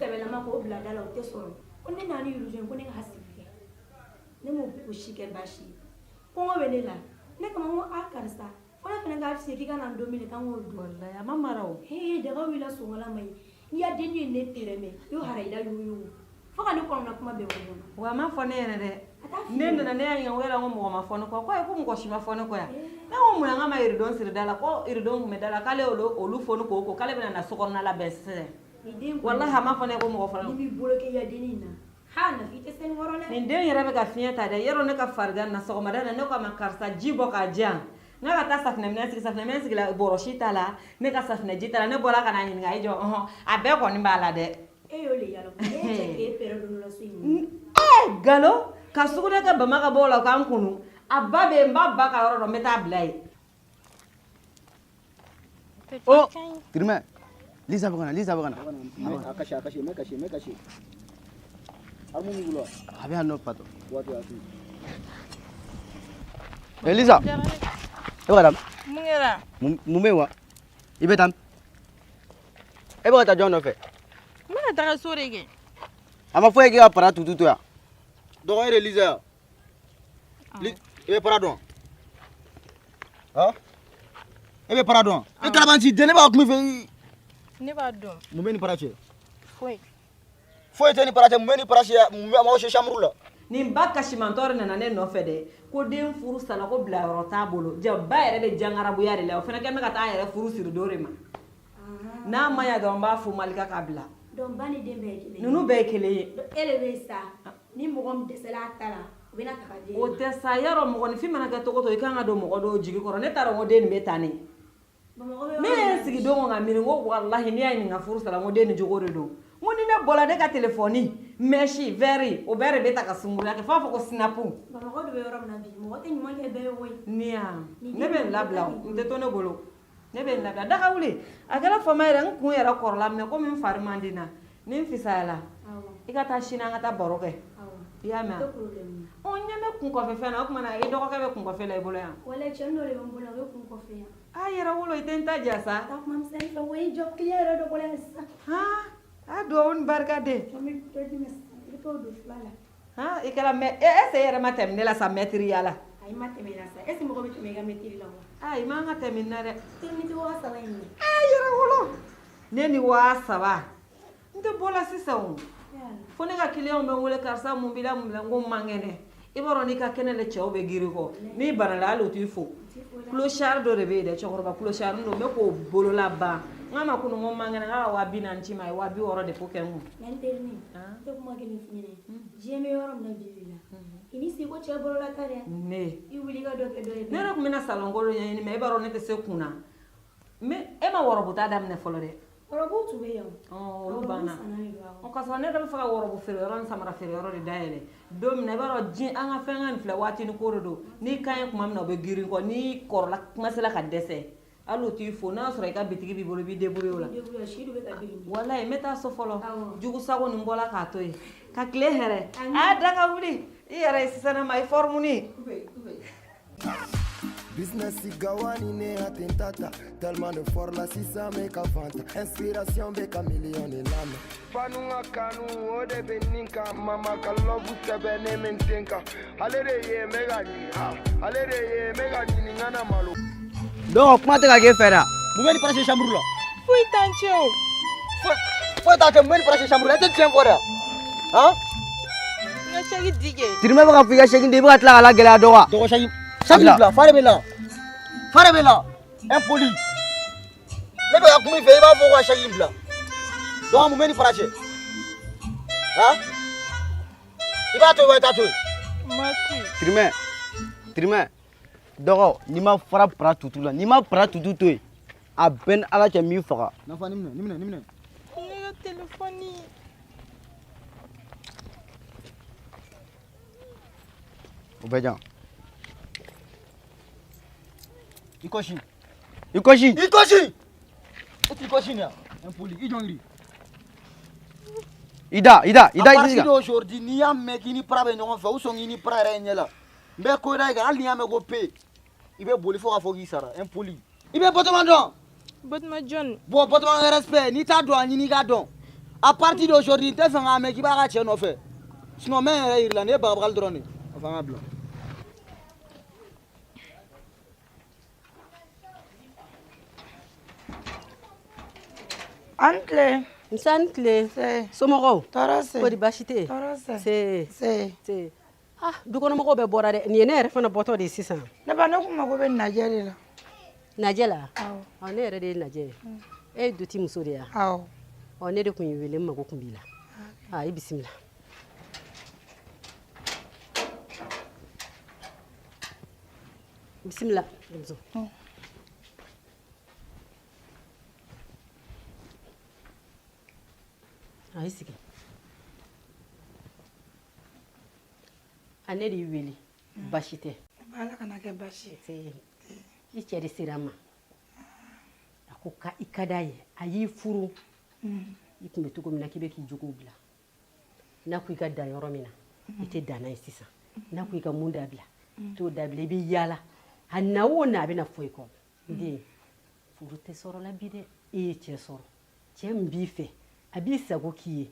sɛbɛlama k'o bila da la, o tɛ sɔrɔ. Ko ne nana ni yirijɔ ye, ko ne k'a sigi kɛ. Ne m'o o si kɛ baasi ye. Kɔngɔ bɛ ne la. Ne k'a ma ko aa karisa, fo ne fana k'a f'i ye k'i ka na n don min k'an k'o dun. Walayi, a ma mara o. Hee, daga wulila sɔgɔla ma ye. N'i y'a denni ye ne tɛrɛmɛ, i y'o harayida yuguyugu. Fo ka ne kɔnɔna kuma bɛɛ bɔ. Wa a ma fɔ ne yɛrɛ dɛ. Ne nana, ne y'a ɲininka ko yala ko mɔgɔ ma fɔ ne kɔ? Ko ayi, ko mɔgɔ si ma fɔ ne kɔ yan. Ne ko mun na k'a ma yiridon siri da la? Ko yiridon tun bɛ da la, k'ale y'olu olu foni k'o ko k'ale bɛna na sokɔnɔna labɛn sisan. Walahi, a ma fɔ ne ko mɔgɔ fɔlɔ. N'i b'i bolo kɛ i ya denni in na, ha Nafi, i tɛ se nin kɔrɔ dɛ. Nin den yɛrɛ bɛ ka fiɲɛ ta dɛ. Yɔrɔ ne ka farigan na sɔgɔmada in na, ne ko a ma karisa, ji bɔ k'a di yan. N ka taa safunɛminɛn sigi, safunɛminɛn sigila, bɔrɔsi t'a la, ne ka safunɛji t'a la. Ne bɔra ka n'a ɲininka, a y'i jɔ, ɔhɔn, a bɛɛ kɔni b'a la dɛ. E y'o le yala, e ye cɛ k'e pɛrɛ don dɔ la so in. Ee, galo ka sugunɛ kɛ bama ka bɔ o la k'an kunu. A ba bɛ yen, n b'a ba ka yɔrɔ dɔn, n bɛ taa bila yen. Oh, Tirimɛ, Lisa bɛ ka na, Lisa bɛ ka na. A kasi, a kasi, mɛ kasi, mɛ kasi. Armu b'i bolo wa? A bɛ yan nɔ patɔ. Waati, waati. Eh, Lisa. E bɛ ka taa min? Mun kɛra? Mun bɛ yen wa? I bɛ taa min? E bɛ ka taa jɔn nɔfɛ? N bɛna taga so de kɛ. A ma fɔ e ye k'e ka para tutu to yan. Dɔgɔ, e de Lisa ya? I bɛ para dɔn? Han? E bɛ para dɔn? E kalabanci den, ne b'a kun i fɛ. Ne b'a dɔn. Mun bɛ ni para cɛ? Foyi. Foyi tɛ ni para cɛ, mun bɛ ni para cɛ? Mun bɛ a m'aw se chambre la? Nin ba kasimantɔ de nana ne nɔfɛ dɛ, ko den furu sala, ko bilayɔrɔ t'a bolo. Ja ba yɛrɛ bɛ jangarabuya de la, o fana kɛn bɛ ka taa a yɛrɛ furu siri dɔ de ma. N'a ma ɲa dɔrɔn, n b'a fo Malika k'a bila. Donc ba ni den bɛɛ ye kelen ye. Ninnu bɛɛ ye kelen ye. E de bɛ sa, ni mɔgɔ min dɛsɛla a ta la, u bɛna ta ka den. O tɛ sa, yarɔ mɔgɔninfin mana kɛ cogo o cogo, i kan ka don mɔgɔ dɔw jigi kɔrɔ. Ne t'a dɔn ko den nin bɛ tan ne. Ne ye n sigi don ko ka miiri, n ko walahi, n'i y'a ɲininka furu sara, n ko den nin jogo de don. N ko ni ne bɔra, ne ka telefɔni mɛsi vɛri, o bɛɛ de bɛ ta ka sunkuruya kɛ f'a fɔ ko sinapu. Bamakɔ de bɛ yɔrɔ min na bi, mɔgɔ tɛ ɲuman kɛ bɛɛ ye koyi. Ni ya, ne bɛ n labila o, n tɛ to ne bolo. Ne bɛ n labila daga wuli. A kɛra fama yɛrɛ, n kun yɛrɛ kɔrɔla minɛ komi n fari man di n na. Ni n fisayala, i ka taa sini an ka taa baro kɛ. I y'a mɛn? Ɔ, n ɲɛ bɛ kun kɔfɛ fɛn na, o tuma na i dɔgɔkɛ bɛ kun kɔfɛ la i bolo yan. Walayi, cɛnin dɔ de bɛ n bolo, a bɛ kun kɔfɛ yan. A yɛrɛ wolo, i tɛ n ta ja sa. Taa kuma misɛnnin fɛ, o ye jɔ client yɛrɛ dɔ bɔra yan sisan. Han, a duwawu ni barika de. N bɛ dɔ d'i ma sisan, i bɛ t'o don fila la. Han, i kɛra mɛ e est ce que e yɛrɛ ma tɛmɛ ne la sa mɛtiriya la? Ayi, ma tɛmɛ i la sa. Est ce que mɔgɔ bɛ tɛmɛ i ka mɛtiri la wa? Aa, i man ka tɛmɛ n na dɛ. Tɛmɛ tɛ 3000 in ye. Aa, yɛrɛ wolo. Ne ni 3000. N tɛ bɔ la sisan o. Fo ne ka client bɛ n wele, karisa mun b'i la, mun b'i la, n ko n man kɛnɛ. I b'a dɔn n'i ka kɛnɛ le, cɛw bɛ girin kɔ. N'i banala, hali u t'i fo. Clochard dɔ de bɛ yen dɛ, cɛkɔrɔba clochard don, n bɛ k'o bolola ban. N k'a ma kunun ko n man kɛnɛ, n k'a ka 40 000 ci ma, a ye 60 000 de ko kɛ n kun. Mais n terinin, n tɛ kuma kelen f'i ɲɛna. Diɲɛ bɛ yɔrɔ min na bi bi la, i ni sigi ko cɛ bolola ta dɛ. Ne. I wuli ka dɔ kɛ dɔ ye. Ne yɛrɛ tun bɛna salon ko dɔ ɲɛɲini, mais e b'a dɔn ne tɛ se kun na. Mais e ma wɔrɔbuta daminɛ fɔlɔ dɛ. Wɔrɔbu tun bɛ yan. Olu banna. Ɔ, k'a sɔrɔ ne yɛrɛ bɛ fɛ ka wɔrɔbu feere yɔrɔ ni samara feere yɔrɔ de dayɛlɛ. Don min na i b'a dɔn diɲɛ an ka fɛn ka nin filɛ waati ni ko de don. N'i ka ɲi tuma min na u bɛ girin kɔ, n'i kɔrɔla kuma sera ka dɛsɛ. Hali u t'i fo n'a y'a sɔrɔ i ka bitigi b'i bolo i b'i débrouiller o la. Walayi n bɛ taa so fɔlɔ. Jugu sago nin bɔla k'a to yen. Ka tile hɛrɛ. A da ka wuli. I yɛrɛ ye sisan ma i forme Business gawani ne atentata. Tellement de fort la sisan bɛ ka fanta. Inspiration bɛ ka million de lamɛn. Fanu ka kanu o de bɛ nin kan. Mama ka love sɛbɛn ne bɛ n ten kan. Ale de ye n bɛ ka ɲini ah. Ale de ye n bɛ ka ɲini n kana malo. Donc kuma tɛ ka k'e fɛ dɛ. Mun bɛ nin passer chambre la? Foyi t'an cɛ o. Foyi t'an cɛ, mun bɛ nin passer chambre la? E tɛ tiɲɛ fɔ dɛ. Han? N ka sɛki di kɛ. Tirimɛ bɛ ka fɔ i ka sɛki di, i bɛ ka tila k'a lagɛlɛya dɔn wa? Dɔgɔ sɛki sɛki bila, fa de bɛ la. Fa de bɛ la. Impoli. Ne bɛ ka kuma i fɛ, i b'a fɔ ko ka sɛki in bila. Donc mun bɛ nin fara cɛ? Han? I b'a to yen wa i t'a to yen? N b'a to yen. Tirimɛ, Tirimɛ, dɔgɔ n'i ma fara para tutu la, n'i ma para tutu to yen, a bɛɛ ni Ala cɛ n b'i faga. Nafa nin minɛ, nin minɛ, nin minɛ. Ne ka telefɔni. O bɛɛ jan. I kɔsi. I kɔsi. I kɔsi. E t'i kɔsi nin ya? Impoli, i jɔn kiri. I da, i da, i da, À i tɛ se partir ka. d'aujourd'hui, n'i y'a mɛn k'i ni para bɛ ɲɔgɔn fɛ, u sɔn k'i ni para yɛrɛ ye ɲɛ la. N bɛ ko da i kan, hali n'i y'a mɛn ko pe, i bɛ boli fo k'a fɔ k'i sara. Impoli. I bɛ Batɔma dɔn? Batɔma jɔn? Bon, Batɔma ka respect, n'i t'a dɔn, a ɲini i k'a dɔn. À partir d'aujourd'hui, n tɛ fɛ k'a mɛn k'i b'a ka cɛ nɔfɛ. Sinon n bɛ n yɛrɛ yir'i la, nin ye bagabagali dɔrɔn de ye. A fɔ an ka bila. An tile. Nse a ni tile. Somɔgɔw? Tɔɔrɔ se. Kɔri baasi tɛ yen? Tɔɔrɔ se. Se. Se. Se. Ah, dukɔnɔmɔgɔw bɛɛ bɔra dɛ. Nin ye ne yɛrɛ fana bɔtɔ de ye sisan. Ne ba, ne kun mago bɛ Najɛ de la. Najɛ la? Awɔ. Ɔ, ne yɛrɛ de ye Najɛ ye. E ye dutigi muso de ye wa? Awɔ. Ɔ, ne de kun y'i wele, n mago kun b'i la. Ah, i bisimila. Bisimila, denmuso. A i sigi. A ne de y'i wele, baasi tɛ. Ala kana kɛ baasi ye. I cɛ de sera n ma. A ko ka i ka d'a ye, a y'i furu. I tun bɛ cogo min na k'i bɛ k'i jogow bila. N'a ko i ka dan yɔrɔ min na, i tɛ dan n'a ye sisan. N'a ko i ka mun dabila, i t'o dabila, i bɛ yaala. A na o na, a bɛna fɔ i kɔ. N den, furu tɛ sɔrɔ la bi dɛ. E ye cɛ sɔrɔ. Cɛ min b'i fɛ, a b'i sago k'i ye.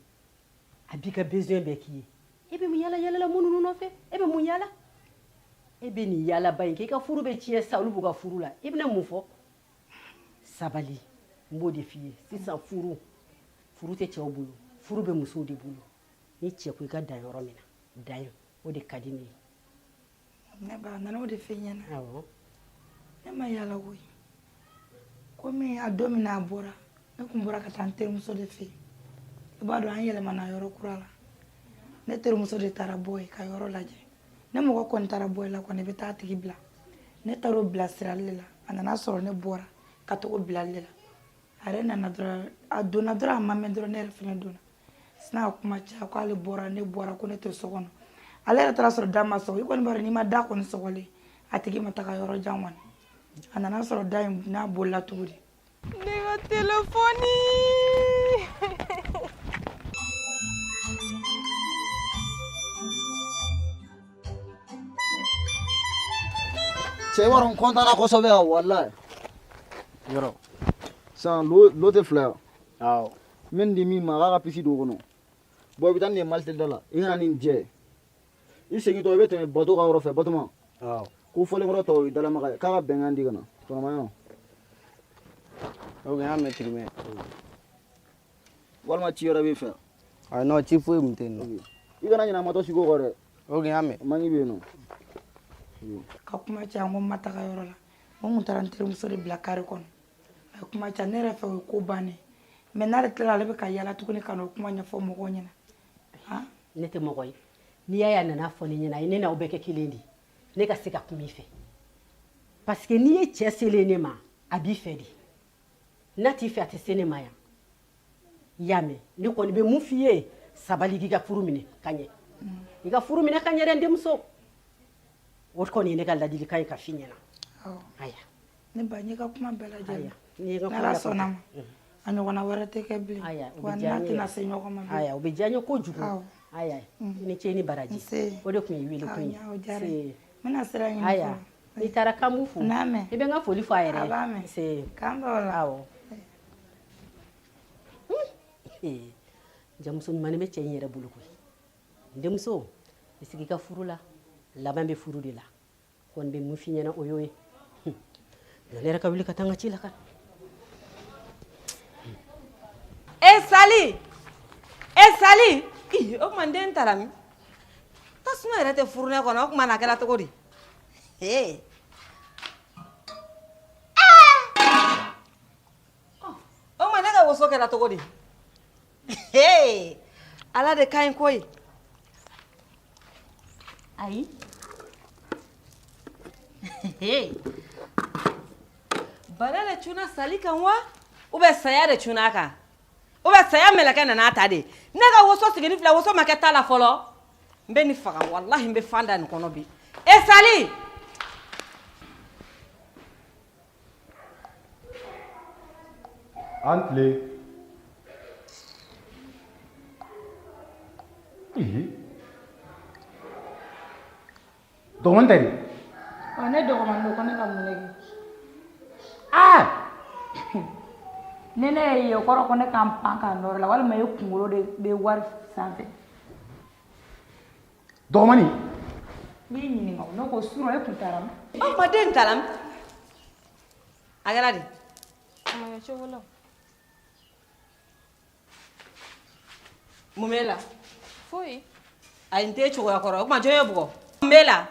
A b'i ka besoin bɛɛ k'i ye. E bɛ mun yaala yaala la minnu nɔfɛ? E bɛ mun yaala? E bɛ nin yaalaba in kɛ, i ka furu bɛ tiɲɛ sa, olu b'u ka furu la. I bɛna mun fɔ? Sabali, n b'o de f'i ye. Sisan furu, furu tɛ cɛw bolo, furu bɛ musow de bolo. Ni cɛ ko i ka dan yɔrɔ min na, dan yen, o de ka di ne ye. Ne ba, a nana o de f'e ɲɛna. Awɔ. Ne ma yaala koyi. Komi a don min na a bɔra, ne kun bɔra ka taa n terimuso de fɛ yen. I b'a dɔn an yɛlɛmana yɔrɔ kura la. Ne terimuso de taara bɔ yen ka yɔrɔ lajɛ. Ne mɔgɔ kɔni taara bɔ i la kɔni, i bɛ taa a tigi bila. Ne taara o bilasirali de la. A nana sɔrɔ ne bɔra ka togo bilali de la. A yɛrɛ nana dɔrɔn, a donna dɔrɔn, a ma mɛn dɔrɔn, ne yɛrɛ fana donna. Sina ka kuma caya k'ale bɔra, ne bɔra, ko ne tɛ so kɔnɔ. Ale yɛrɛ taara sɔrɔ da ma sɔgɔ. I kɔni b'a dɔn n'i ma da kɔni sɔgɔlen, a tigi ma taga yɔrɔ jan kɔni. A nana sɔrɔ da in n'a bolila tuguni. Ne ka telefɔni. Cɛ, i b'a dɔn n kɔntanna kosɛbɛ yan, walayi. Yɔrɔ. Sisan lo tɛ fila yan. Awɔ. N bɛ nin di min ma, a k'a ka puce don o kɔnɔ. Bon, i bɛ taa nin ye Malitel da la, i kana nin jɛ. I segintɔ, i bɛ tɛmɛ bato ka yɔrɔ fɛ, Batoma. Awɔ. Ko fɔlenkɔrɔ tɔ o ye dalamaga ye, k'a ka bɛnkan di ka na. Tɔnɔmaya. Ok, an y'a mɛn Tirimɛ. Walima ci wɛrɛ b'i fɛ? Ah non, ci foyi tun tɛ yen nɔ. I kana ɲinɛ a matɔ sigi o kɔ dɛ. Ok, n y'a mɛn. Mangi bɛ yen nɔ. Ka kuma caya, n ko n ma taga yɔrɔ la. N ko n kun taara n terimuso de bila kare kɔnɔ. A ye kuma caya, ne yɛrɛ fɛ o ye ko bannen. Mais n'ale tilala, ale bɛ ka yaala tuguni ka n'o kuma ɲɛfɔ mɔgɔw ɲɛna. Ne tɛ mɔgɔ ye. N'i y'a ye a nana fɔ ne ɲɛna, a ye ne n'aw bɛɛ kɛ kelen de ye. Ne ka se ka kuma i fɛ. Parce que n'i ye cɛ selen ne ma, a b'i fɛ de. N'a t'i fɛ, a tɛ se ne ma yan. I y'a mɛn? Ne kɔni bɛ mun f'i ye, sabali, k'i ka furu minɛ ka ɲɛ, i ka furu minɛ ka ɲɛ dɛ, n denmuso. O kɔni ye ne ka ladilikan ye ka f'i ɲɛna. Aya. Ne ba, n y'i ka kuma bɛɛ lajɛlen. N'i ye n ka kuma N'Ala lafasa. sɔnna ma, a ɲɔgɔnna wɛrɛ tɛ kɛ bilen. Aya, o Wa bɛ diya n'a n ye. tɛna se ɲɔgɔn ma bilen. Aya, o bɛ diya n ye kojugu. Awɔ. Aya, i ni ce, i ni baraji. Nse. O de tun ye wele kun ye. Awɔ, o diyara n ye. Se. N bɛna sira ɲini Aya, fɔlɔ. n'i taara k'an b'u fo. N'a mɛn. I bɛ n ka foli fɔ a yɛrɛ ye. A b'a mɛn. Se. K'an bɛn o la. Awɔ. Ee, jamuso ɲuman bɛ cɛ in yɛrɛ bolo koyi. N denmuso, i sigi i ka furu la, laban bɛ furu de la. Kɔni bɛ mun f'i ɲɛna, o y'o ye. Ne yɛrɛ ka wuli ka taa n ka ci la ka E Sali, e Sali. Ih, o tuma n den taara min? Tasuma yɛrɛ tɛ furunɛ kɔnɔ, o tuma na a kɛra cogo di? Ee, o tuma ne ka woso kɛra cogo di? Ee, Ala de ka ɲi koyi. Ayi, bana de cunna Sali kan wa, ou bien saya de cunna a kan, ou bien saya mɛlɛkɛ nana a ta de? Ne ka woso sigini filɛ, woso ma kɛ ta la fɔlɔ. N bɛ nin faga, walahi, n bɛ fan da nin kɔnɔ bi. E Sali. An tile. Ee, dɔgɔnin tɛ de? Ɔ, ne dɔgɔmanin don, ko ne ka mun de kɛ? Aa. Ni ne ye ye, o kɔrɔ ko ne ka n pan k'a nɔrɔ la, walima e kunkolo de bɛ wari sanfɛ. Dɔgɔmanin. N b'i ɲininka o, ne ko surɔ e kun taara min? O tuma den taara min? A kɛra di? A ma kɛ cogo la. Mun b'e la? Foyi. Ayi, n t'e cogoya kɔrɔ. O tuma jɔn y'e bugɔ? Mun b'e la?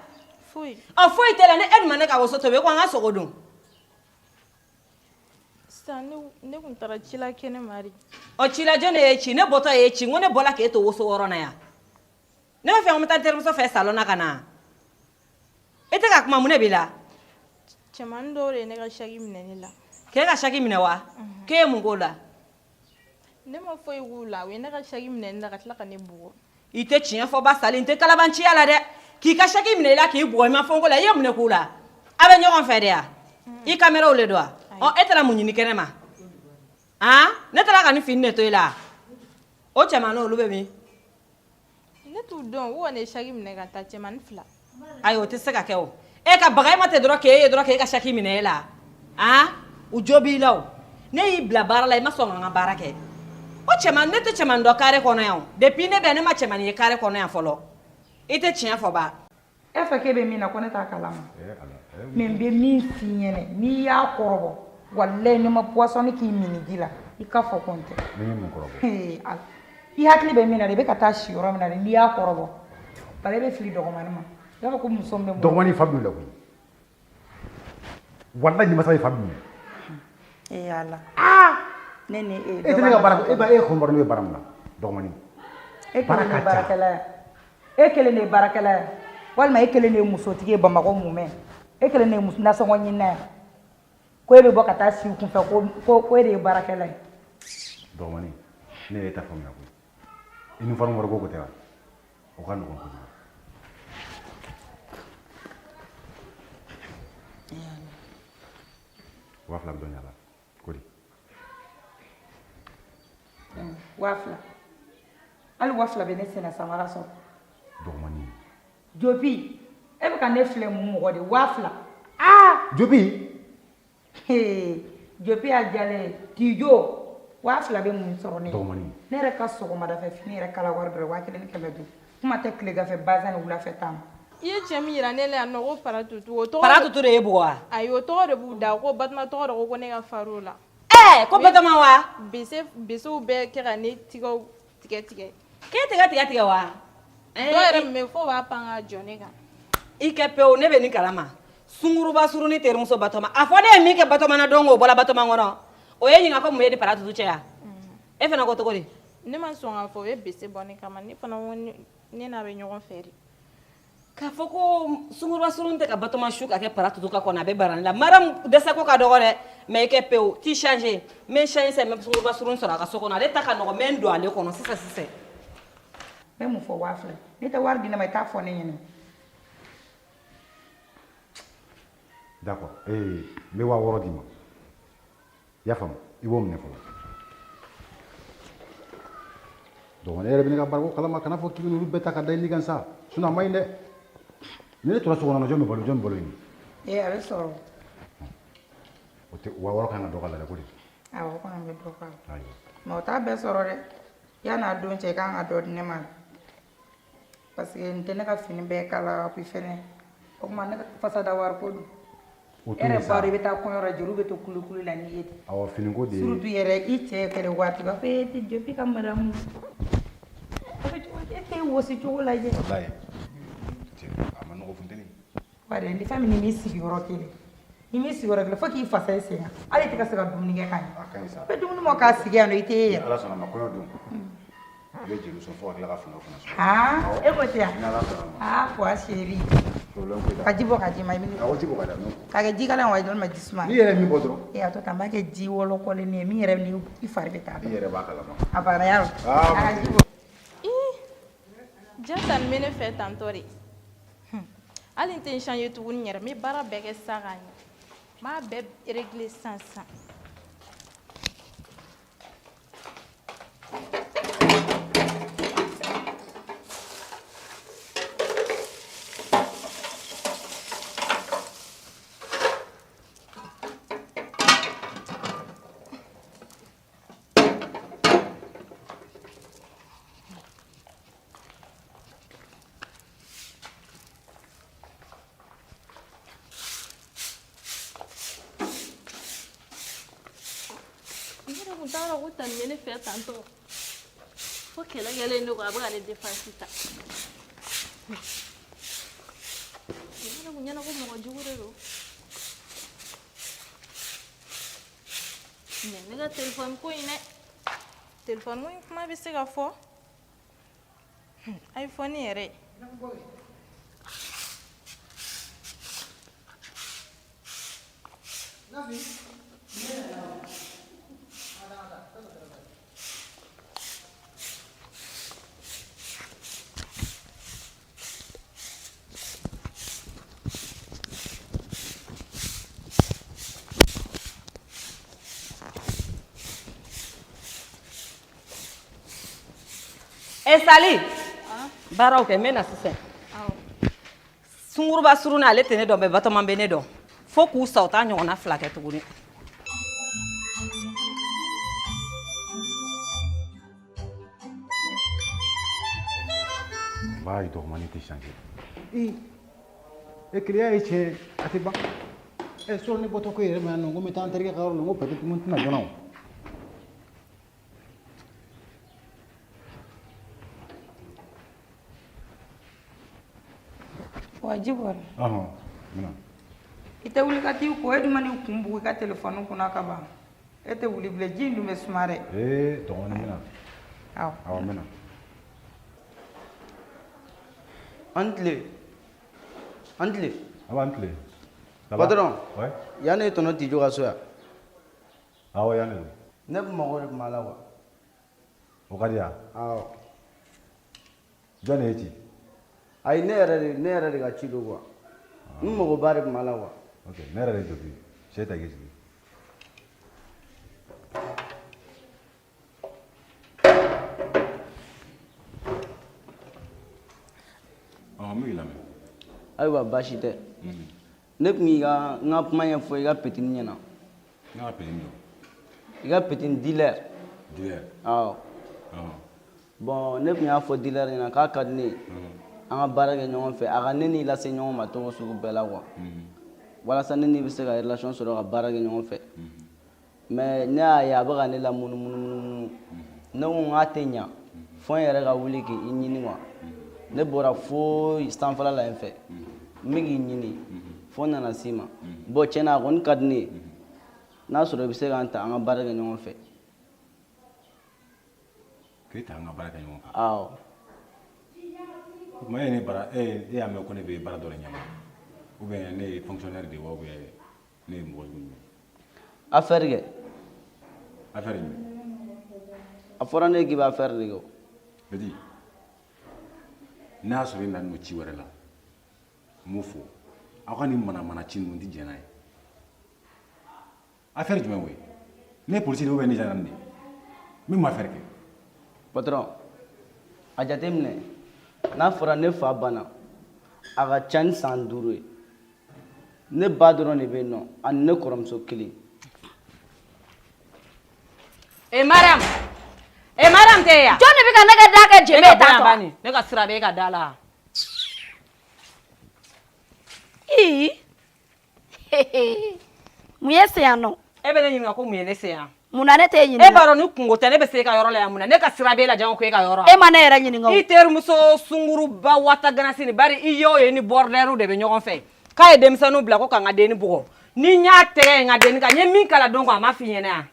Foyi. Ɔ, foyi t'e la. Ni e dun ma ne ka woso tobi, e ko an ka sogo dun. Sisan ne kun taara ci la kɛnɛ ma de. Ɔ, ci la, jɔn de y'e ci? Ne bɔtɔ y'e ci n ko ne bɔla k'e to woso wɔrɔ na yan. Ne b'a fɛ ko n bɛ taa n terimuso fɛ salon na ka na. E tɛ ka kuma, mun de b'i la? Cɛmanin dɔw de ye ne ka saki minɛ ne la. K'e ka saki minɛ wa? K'e ye mun k'o la? Ne ma foyi k'u la, u ye ne ka saki minɛ ne la ka tila ka ne bugɔ. I tɛ tiɲɛ fɔ ba Sali, n tɛ kalabanciya la dɛ. K'i ka saki minɛ i la k'i bugɔ, i ma fɛn k'o la, i ye mun de k'u la? A bɛ ɲɔgɔn fɛ de ya? I kameraw le don wa? Ɔ, e taara mun ɲini kɛnɛ ma? Han, ne taara ka nin fini de to i la. O cɛmaninw, olu bɛ min? Ne t'u dɔn, u kɔni ye saki minɛ ka taa, cɛmanin fila. Ayi, o tɛ se ka kɛ o. E ka baga e ma tɛ dɔrɔn k'e ye dɔrɔn k'e ka saki minɛ e la. Han, u jo b'i la o. Ne y'i bila baara la, i ma sɔn ka n ka baara kɛ. O cɛman, ne tɛ cɛman dɔn kare kɔnɔ yan o. Depuis ne bɛ yan, ne ma cɛmanin ye kare kɔnɔ yan fɔlɔ. I tɛ tiɲɛ fɔ ba. E fɛ k'e bɛ min na, ko ne t'a kalama. Mais n bɛ min f'i ɲɛna, n'i y'a kɔrɔbɔ, walayi, n'i ma poisson k'i min ji la, i ka fɔ ko n tɛ. Ne ye mun kɔrɔbɔ? Ee Ala, i hakili bɛ min na dɛ, i bɛ ka taa si yɔrɔ min na dɛ, n'i y'a kɔrɔbɔ, bari e bɛ fili dɔgɔmanin ma, i b'a fɔ ko muso min bɛ mɔgɔ. Dɔgɔmanin, fa b'i la koyi. Walayi, n'i ma sabali, fa b'i minɛ. Ee Ala, ne ni e. E tɛ ne ka baara, e ba e kɔni b'a dɔn ne bɛ baara min na, dɔgɔmanin. E Baara kelen de ye ka ca. baarakɛla ye, e kelen de ye baarakɛla ye, walima e kelen de ye musotigi ye Bamakɔ mumɛ, e kelen de ye nasɔngɔ ɲinina ye, ko e bɛ bɔ ka taa si u kunfɛ, ko e de ye baarakɛla ye. Dɔgɔmanin, ne yɛrɛ t'a faamuya koyi. Uniforme wɛrɛ ko tɛ wa? O ka nɔgɔn kojugu. 2000 bɛ dɔ ɲa la ko di? 2000, hali 2000 bɛ ne senna samara sɔrɔ. Dɔgɔmanin. Jobi, e bɛ ka ne filɛ mun mɔgɔ de? 2000. Aa, Jobi. Hee, Jobi y'a jalen ye tijo, 2000 bɛ mun sɔrɔ ne ye? Dɔgɔmanin. Ne yɛrɛ ka sɔgɔmadafɛ fini yɛrɛ kala wari dɔrɔn 1500, kuma tɛ tileganfɛ bazin ni wulafɛ ta ma. I ye cɛ min yira ne la yan nɔ ko Paratutu, o tɔgɔ. Paratutu de ye bugɔ wa? Ayi, o tɔgɔ de b'u da ko Batuma tɔgɔ de, ko ne ka far'o la. Ɛɛ, ko Batuma wa? Bese besew bɛɛ kɛ ka ne tigɛw tigɛ tigɛ. K'e tigɛ tigɛ tigɛ wa? Dɔw yɛrɛ min bɛ fo b'a pan ka jɔ ne kan. I kɛ pewu, ne bɛ nin kalama. Sunguruba surunni terimuso Batɔma, a fɔ ne ye min kɛ Batɔma na don o bɔra Batɔma kɔnɔ, o ye ɲininka ko mun ye ni Paratutu cɛ ya? E fana ko cogo di? Ne ma sɔn k'a fɔ, o ye bese bɔ ne kama, ne fana ko ne n'a bɛ ɲɔgɔn fɛ de. K'a fɔ ko sunguruba surun tɛ ka Batɔma su ka kɛ Paratutu ka kɔnɔ, a bɛ barani la. Mariam dɛsɛ ko ka dɔgɔ dɛ. Mais i kɛ pewu, t'i changer. N bɛ n changer sisan, n bɛ sunguruba surun sɔrɔ a ka so kɔnɔ. Ale ta ka nɔgɔn, n bɛ n don ale kɔnɔ sisan sisan. N bɛ mun fɔ 2000? N'i tɛ wari di ne ma, i t'a fɔ ne ɲɛna. D'accord. Ee, n bɛ 6000 d'i ma. I y'a faamu? I b'o minɛ fɔlɔ. Donc ne yɛrɛ bɛ ne ka baarako kalama, kana fɔ k'i bɛ n'olu bɛɛ ta ka da i ni kan sa. Sinon a man ɲi dɛ. Ni ne tora so kɔnɔ, jɔn bɛ balo, jɔn bɛ balo ɲini? Ee, a bɛ sɔrɔ. O tɛ 6000 kan ka dɔ k'a la dɛ, ko de. Awɔ, o kɔni bɛ dɔ k'a la. Ayiwa. Mais o t'a bɛɛ sɔrɔ dɛ. Yan'a don cɛ, i kan ka dɔ di ne ma. Parce que nin tɛ ne ka fini bɛɛ kala, puis fɛnɛ. O tuma ne ka fasa da wari ko don. O E to yen yɛrɛ sa. b'a dɔn i bɛ taa kɔɲɔ la, jeliw bɛ to kulukulu la n'i ye ten. Awɔ, finiko de ye. Surtout yɛrɛ, i cɛ kɛlɛ waati b'a fɔ e tɛ jɔ i ka madamu. E bɛ cogo di? E t'e wosi cogo lajɛ. Walayi. Cɛ, a ma nɔgɔ funteni. Wari ni fɛn min ni m'i sigi yɔrɔ kelen. Ni m'i sigi yɔrɔ kelen fo k'i fasa i sen kan. Hali i tɛ ka se ka dumuni kɛ ka ɲɛ. A ka ɲi sa. I bɛ dumuni mɔ k'a sigi yan nɔ, i tɛ e Ni yɛrɛ. Ala sɔnna a ma, kɔɲɔ don. I bɛ jeli sɔn fo ka tila ka finiw fana sɔrɔ. Aa, e ko ten yan. Ni Ala sɔnna a ma. Aa, quoi chérie. Problème foyi t'a la. Ka ji bɔ ka di ma, i bɛ ne. Awɔ, ji bɔ ka di ma. K'a kɛ ji kalan wa walima ji suma? N'i yɛrɛ ye min bɔ dɔrɔn. Ee, a to tan, n b'a kɛ ji wɔlɔkɔlen ye min yɛrɛ ni i fari bɛ taa. I yɛrɛ b'a kalama. A banna yɔrɔ. Aa, A ka ji bɔ. Ii, jata nin bɛ ne fɛ tantɔ de. Hali n tɛ n changer tuguni yɛrɛ, n bɛ baara bɛɛ kɛ sisan k'a ɲɛ. N b'a bɛɛ régler sisan sisan. Ne yɛrɛ kun t'a dɔn ko Tani bɛ ne fɛ tantɔ. Fo kɛlɛ kɛlen ne kɔ, a bɛ ka ne défense ta. Ne yɛrɛ kun ɲɛna ko mɔgɔ jugu de don. Mais ne ka téléphone ko in dɛ. Téléphone ko in kuma bɛ se ka fɔ. iPhone yɛrɛ. E Sali, baaraw kɛ, n bɛ na sisan. Sunguruba surun ale tɛ ne dɔn, mais Batɔma bɛ ne dɔn. Fo k'u sa, u t'a ɲɔgɔnna fila kɛ tuguni. N b'a ye dɔgɔmani tɛ changer. Ee, e keleya ye tiɲɛ ye, a tɛ ban. Ɛ, sɔrɔ ne bɔtɔ ko yɛrɛ ma yan nɔ, n ko n bɛ taa n terikɛ ka yɔrɔ la, n ko peut-être n tɛna joona o. Wa ji bɔra. Ɔhɔn, n bɛna. I tɛ wuli ka t'i ko, e dun ma n'i kun bugu i ka telefɔni kunna ka ban. E tɛ wuli bilen, ji in dun bɛ suma dɛ. Ee, dɔgɔnin, n bɛna. Awɔ. Awɔ, n bɛna. An tile. An tile. Aba, an tile. Ça va? Patron. Ouais. Yan ne ye tɔnɔ Tijo ka so yan. Awɔ, yan de don. Ne kun mago de tun b'a la quoi. O ka di yan? Awɔ. Jɔn de ye ci? Ayi, ne yɛrɛ de ka ci don quoi. N magoba de tun b'a la quoi. Ok, ne yɛrɛ de ye Jofi ye. Sɛ ta i k'i sigi. Ɔn, n bɛ k'i lamɛn. Ayiwa, baasi tɛ. Ne tun y'i ka n ka kuma ɲɛfɔ i ka petini ɲɛna. Ne ka petini don. I ka petini dealer. Dealer. Awɔ. Ɔhɔn. Bon, ne tun y'a fɔ dealer ɲɛna k'a ka di ne ye. An ka baara kɛ ɲɔgɔn fɛ, a ka ne n'i lase ɲɔgɔn ma cogo sugu bɛɛ la quoi. Walasa ne n'i bɛ se ka relation sɔrɔ ka baara kɛ ɲɔgɔn fɛ. Mais ne y'a ye a bɛ ka ne lamunumunumunu. Ne ko n k'a tɛ ɲa. Fo n yɛrɛ ka wuli k'i ɲini quoi. Ne bɔra fo sanfɛla la yen fɛ. N bɛ k'i ɲini. Fo n nana s'i ma. Bon, tiɲɛ na a kɔni ka di ne ye. N'a sɔrɔ i bɛ se k'an ta an ka baara kɛ ɲɔgɔn fɛ. K'e ta an ka baara kɛ ɲɔgɔn fɛ? Awɔ. O tuma e ye ne baara, e y'a mɛn ko ne bɛ baara dɔ de ɲɛma? Ou bien ne ye fonctionnaire de ye wa, ou bien ne ye mɔgɔ jumɛn ye? Affaire kɛ. Affaire jumɛn? A fɔra ne ye k'i bɛ affaire de kɛ o. Petit, n'a y'a sɔrɔ i nana n'o ci wɛrɛ la, n m'o fɔ. Aw ka nin manamana ci ninnu, n tɛ jɛn n'a ye. Affaire jumɛn o ye? Ne ye polisi de ye ou bien ne ye gendarme de ye? N bɛ mun affaire kɛ? Patron, a jateminɛ, n'a fɔra ne fa banna, a ka ca ni san 5 ye. Ne ba dɔrɔn de bɛ yen nɔ ani ne kɔrɔmuso kelen. E Mariam, e Mariam tɛ yan. Jɔn de bɛ ka ne ka da kɛ jɛmɛ ye tan tɔ? Ne ka sira bɛ e ka da la. Ii, mun ye se yan nɔ? E bɛ ne ɲininka ko mun ye ne se yan? Mun na ne t'e ɲininka? E b'a dɔn ni kunko tɛ, ne bɛ se e ka yɔrɔ la yan mun na? Ne ka sira b'e la jango ko e ka yɔrɔ. E ma ne yɛrɛ ɲininka o. I terimuso sunguruba wata ganasi nin, bari i y'o ye ni bordɛriw de bɛ ɲɔgɔn fɛ. K'a ye denmisɛnninw bila ko ka n ka denni bugɔ. Ni n y'a tɛgɛ ye n ka denni kan, n ye min k'a la don ko a ma f'i ɲɛna yan.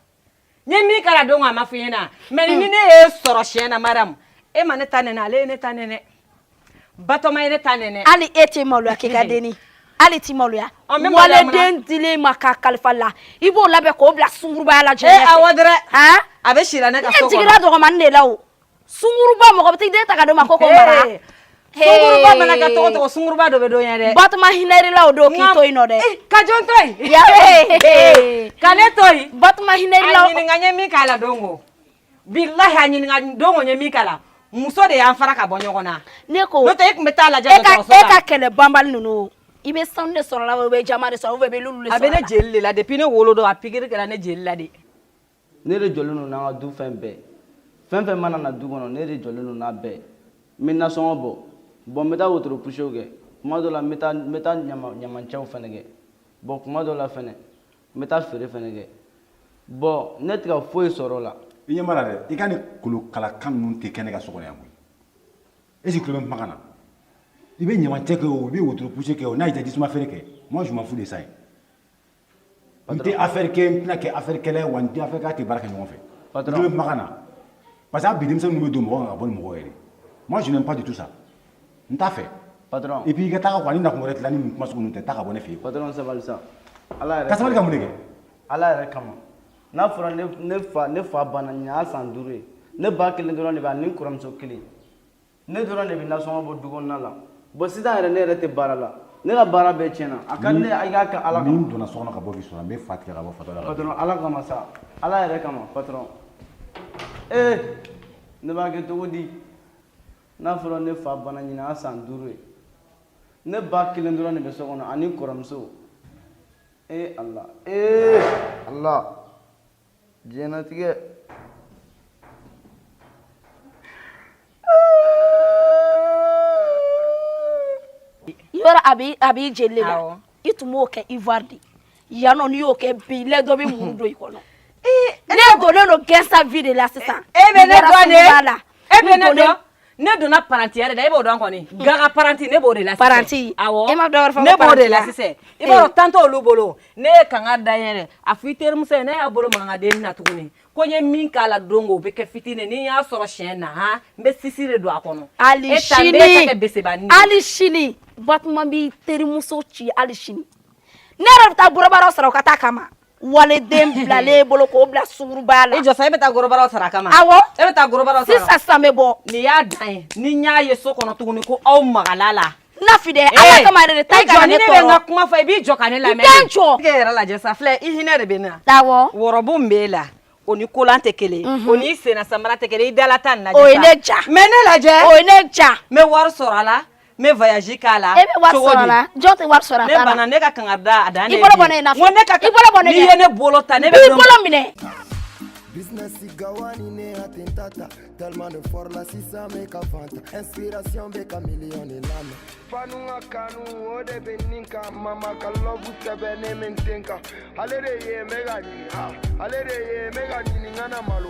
N ye min k'a la don ko a ma f'i ɲɛna. Mais ni ne y'e sɔrɔ siɲɛ na Mariam, e ma ne ta nɛnɛ, ale ye ne ta nɛnɛ. Batɔma ye ne ta nɛnɛ. Hali e tɛ maloya k'i ka denni. Hali t'i maloya. Waleden dilen ma k'a kalifa la, i b'o labɛn k'o bila sungurubaya la diɲɛ fɛ. Awɔ dɛrɛ. A bɛ si la ne ka so kɔnɔ. Ne jiginna dɔgɔmanin de la o. Sunguruba, mɔgɔ bɛ t'i den ta ka d'o ma ko k'o mara. Sunguruba mana kɛ cogo cogo, sunguruba dɔ bɛ dɔ ɲɛ dɛ. Batɔma hinɛrila o don k'i to yen nɔ dɛ. Ka jɔn to yen? Ka ne to yen? Batɔma hinɛrila. A ɲininka n ye min k'a la don ko. Bilahi, a ɲininka don ko n ye min k'a la. Muso de y'an fara ka bɔ ɲɔgɔn na. Ne ko. N'o tɛ e tun bɛ taa lajɛ dɔgɔtɔrɔso la. E ka kɛlɛ banbali ninnu, i bɛ sanu de sɔrɔ la, ou bien jama de sɔrɔ, ou bien i bɛ lulu de sɔrɔ la. A bɛ ne jeli de la depuis ne wolo don, a pikiri kɛra ne jeli la de. Ne de jɔlen don n'an ka du fɛn bɛɛ. Fɛn fɛn mana na du kɔnɔ, ne de jɔlen don n'a bɛɛ. N bɛ nasɔngɔ bɔ. Bon, n bɛ taa wotoro pusew kɛ. Kuma dɔ la, n bɛ taa n bɛ taa ɲamancɛw fɛnɛ kɛ. Bon, kuma dɔ la fɛnɛ, n bɛ taa feere fɛnɛ kɛ. Bon, ne tɛ ka foyi sɔrɔ o la. I ɲɛ b'a la dɛ, i ka nin kolokalakan ninnu tɛ kɛ ne ka so kɔnɔ yan koyi. Est ce que tulo bɛ kumakan na? I bɛ ɲamancɛ kɛ o, i bɛ wotoro puse kɛ o, n'a y'i diya jisuma feere kɛ. Moi, je m'en fous de ça. N tɛ affaire kɛ, n tɛna kɛ affaire kɛla ye, wa n tɛ affaire kɛ, a tɛ baara kɛ ɲɔgɔn fɛ. Patron. I tulo bɛ kumakan na. Parce que a bi denmisɛnnin ninnu bɛ don mɔgɔ kan ka bɔ ni mɔgɔ yɛrɛ. Moi, je n'aime pas du tout ça. N t'a fɛ. Patron. Et puis i ka taga quoi, ni nakun wɛrɛ t'i la ni nin kuma sugu ninnu tɛ, taa ka bɔ ne fɛ yen. Patron, sabali sa. Ala yɛrɛ. Ka sabali ka mun de kɛ? Ala yɛrɛ kama. N'a fɔra ne fa banna, nin y'a san 5 ye. Ne ba kelen dɔrɔn de bɛ ani n kɔrɔmuso kelen. Ne dɔrɔn de bɛ nasɔngɔ bɔ du kɔnɔna la. Bon, sisan yɛrɛ ne yɛrɛ tɛ baara la. Ne ka baara bɛɛ tiɲɛna. A ka di ne ye i k'a kɛ Ala Ni kama. n donna so kɔnɔ ka bɔ k'i sɔrɔ, n bɛ fa tigɛ ka bɔ fatɔ la. Patron, Ala kama sa. Ala yɛrɛ kama, patron. Ne b'a kɛ cogo di? N'a fɔra ne fa banna, ɲinan y'a san 5 ye. Ne ba kelen dɔrɔn de bɛ so kɔnɔ ani n kɔrɔmuso. Ala, Ala, diɲɛnatigɛ. Yɔrɔ a b'i jeli de la. I tun b'o kɛ Ivoire de. Yan nɔ, n'i y'o kɛ bi, lɛ dɔ bɛ muru don i kɔnɔ. Ne donnen don gangsta vie de la sisan. E bɛ ne dɔn de. E bɛ ne dɔn. Ne donna paranti yɛrɛ la, e b'o dɔn kɔni. Gaga paranti, ne b'o de la sisan. Paranti. Awɔ. E ma dɔ wɛrɛ fɔ ko Ne b'o de la paranti sisan. I b'a dɔn tan t'olu bolo. Ne ye kanga da yɛrɛ. A fɔ i terimuso ye, ne y'a bolo maga n ka denni na tuguni. Ko n ye min k'a la don o bɛ kɛ fitinin, ni n y'a sɔrɔ siɲɛ na, han, n bɛ sisi de don a kɔnɔ. Hali E ta, n b'e ta kɛ besebani de ye. Hali sini, Batuma b'i terimuso ci hali sini. Ne yɛrɛ bɛ taa gorobaraw sara o ka taa kama. Waleden bilalen bolo k'o bila sungurubaya la. I jɔ sa, e bɛ taa gorobaraw sara a kama. Awɔ. E bɛ taa gorobaraw sara. Sisan sisan n bɛ bɔ. Nin y'a dan ye, ni n y'a ye so kɔnɔ tuguni ko aw magala la. Nafi dɛ, Ala kama yɛrɛ de, taa i kana ne ne bɛ n ka tɔɔrɔ. kuma fɔ, i b'i jɔ ka ne lamɛn. N tɛ n jɔ. I k'e yɛrɛ lajɛ sa, filɛ, i hinɛ de bɛ ne na. Awɔ. Wɔrɔbu min b'e la, o ni kolan tɛ kelen ye, o ni senna samara tɛ kelen ye, i dala ta nin lajɛ. O ye ne ja. Mais ne lajɛ. O ye ne ja. N bɛ wari sɔrɔ a la, n bɛ voyage k'a la. E bɛ wari sɔrɔ a la, jɔn tɛ wari sɔrɔ a Ne ta la? banna, ne ka kangari da a dan de I ye bolo bi bɔ ne ye. na. N ko ne ka I bolo bɔ ne n'i ye ne bolo ta, ne bɛ I don. bolo minɛ. Business gawani ne atentata. Tellement de fort la sisan bɛ ka fanta. Inspiration bɛ ka million de lamɛn. Fanu ka kanu o de bɛ nin kan. Mama ka love sɛbɛnnen bɛ n ten kan. Ale de ye n bɛ ka ɲini, ah, ale de ye n bɛ ka ɲini, n kana malo.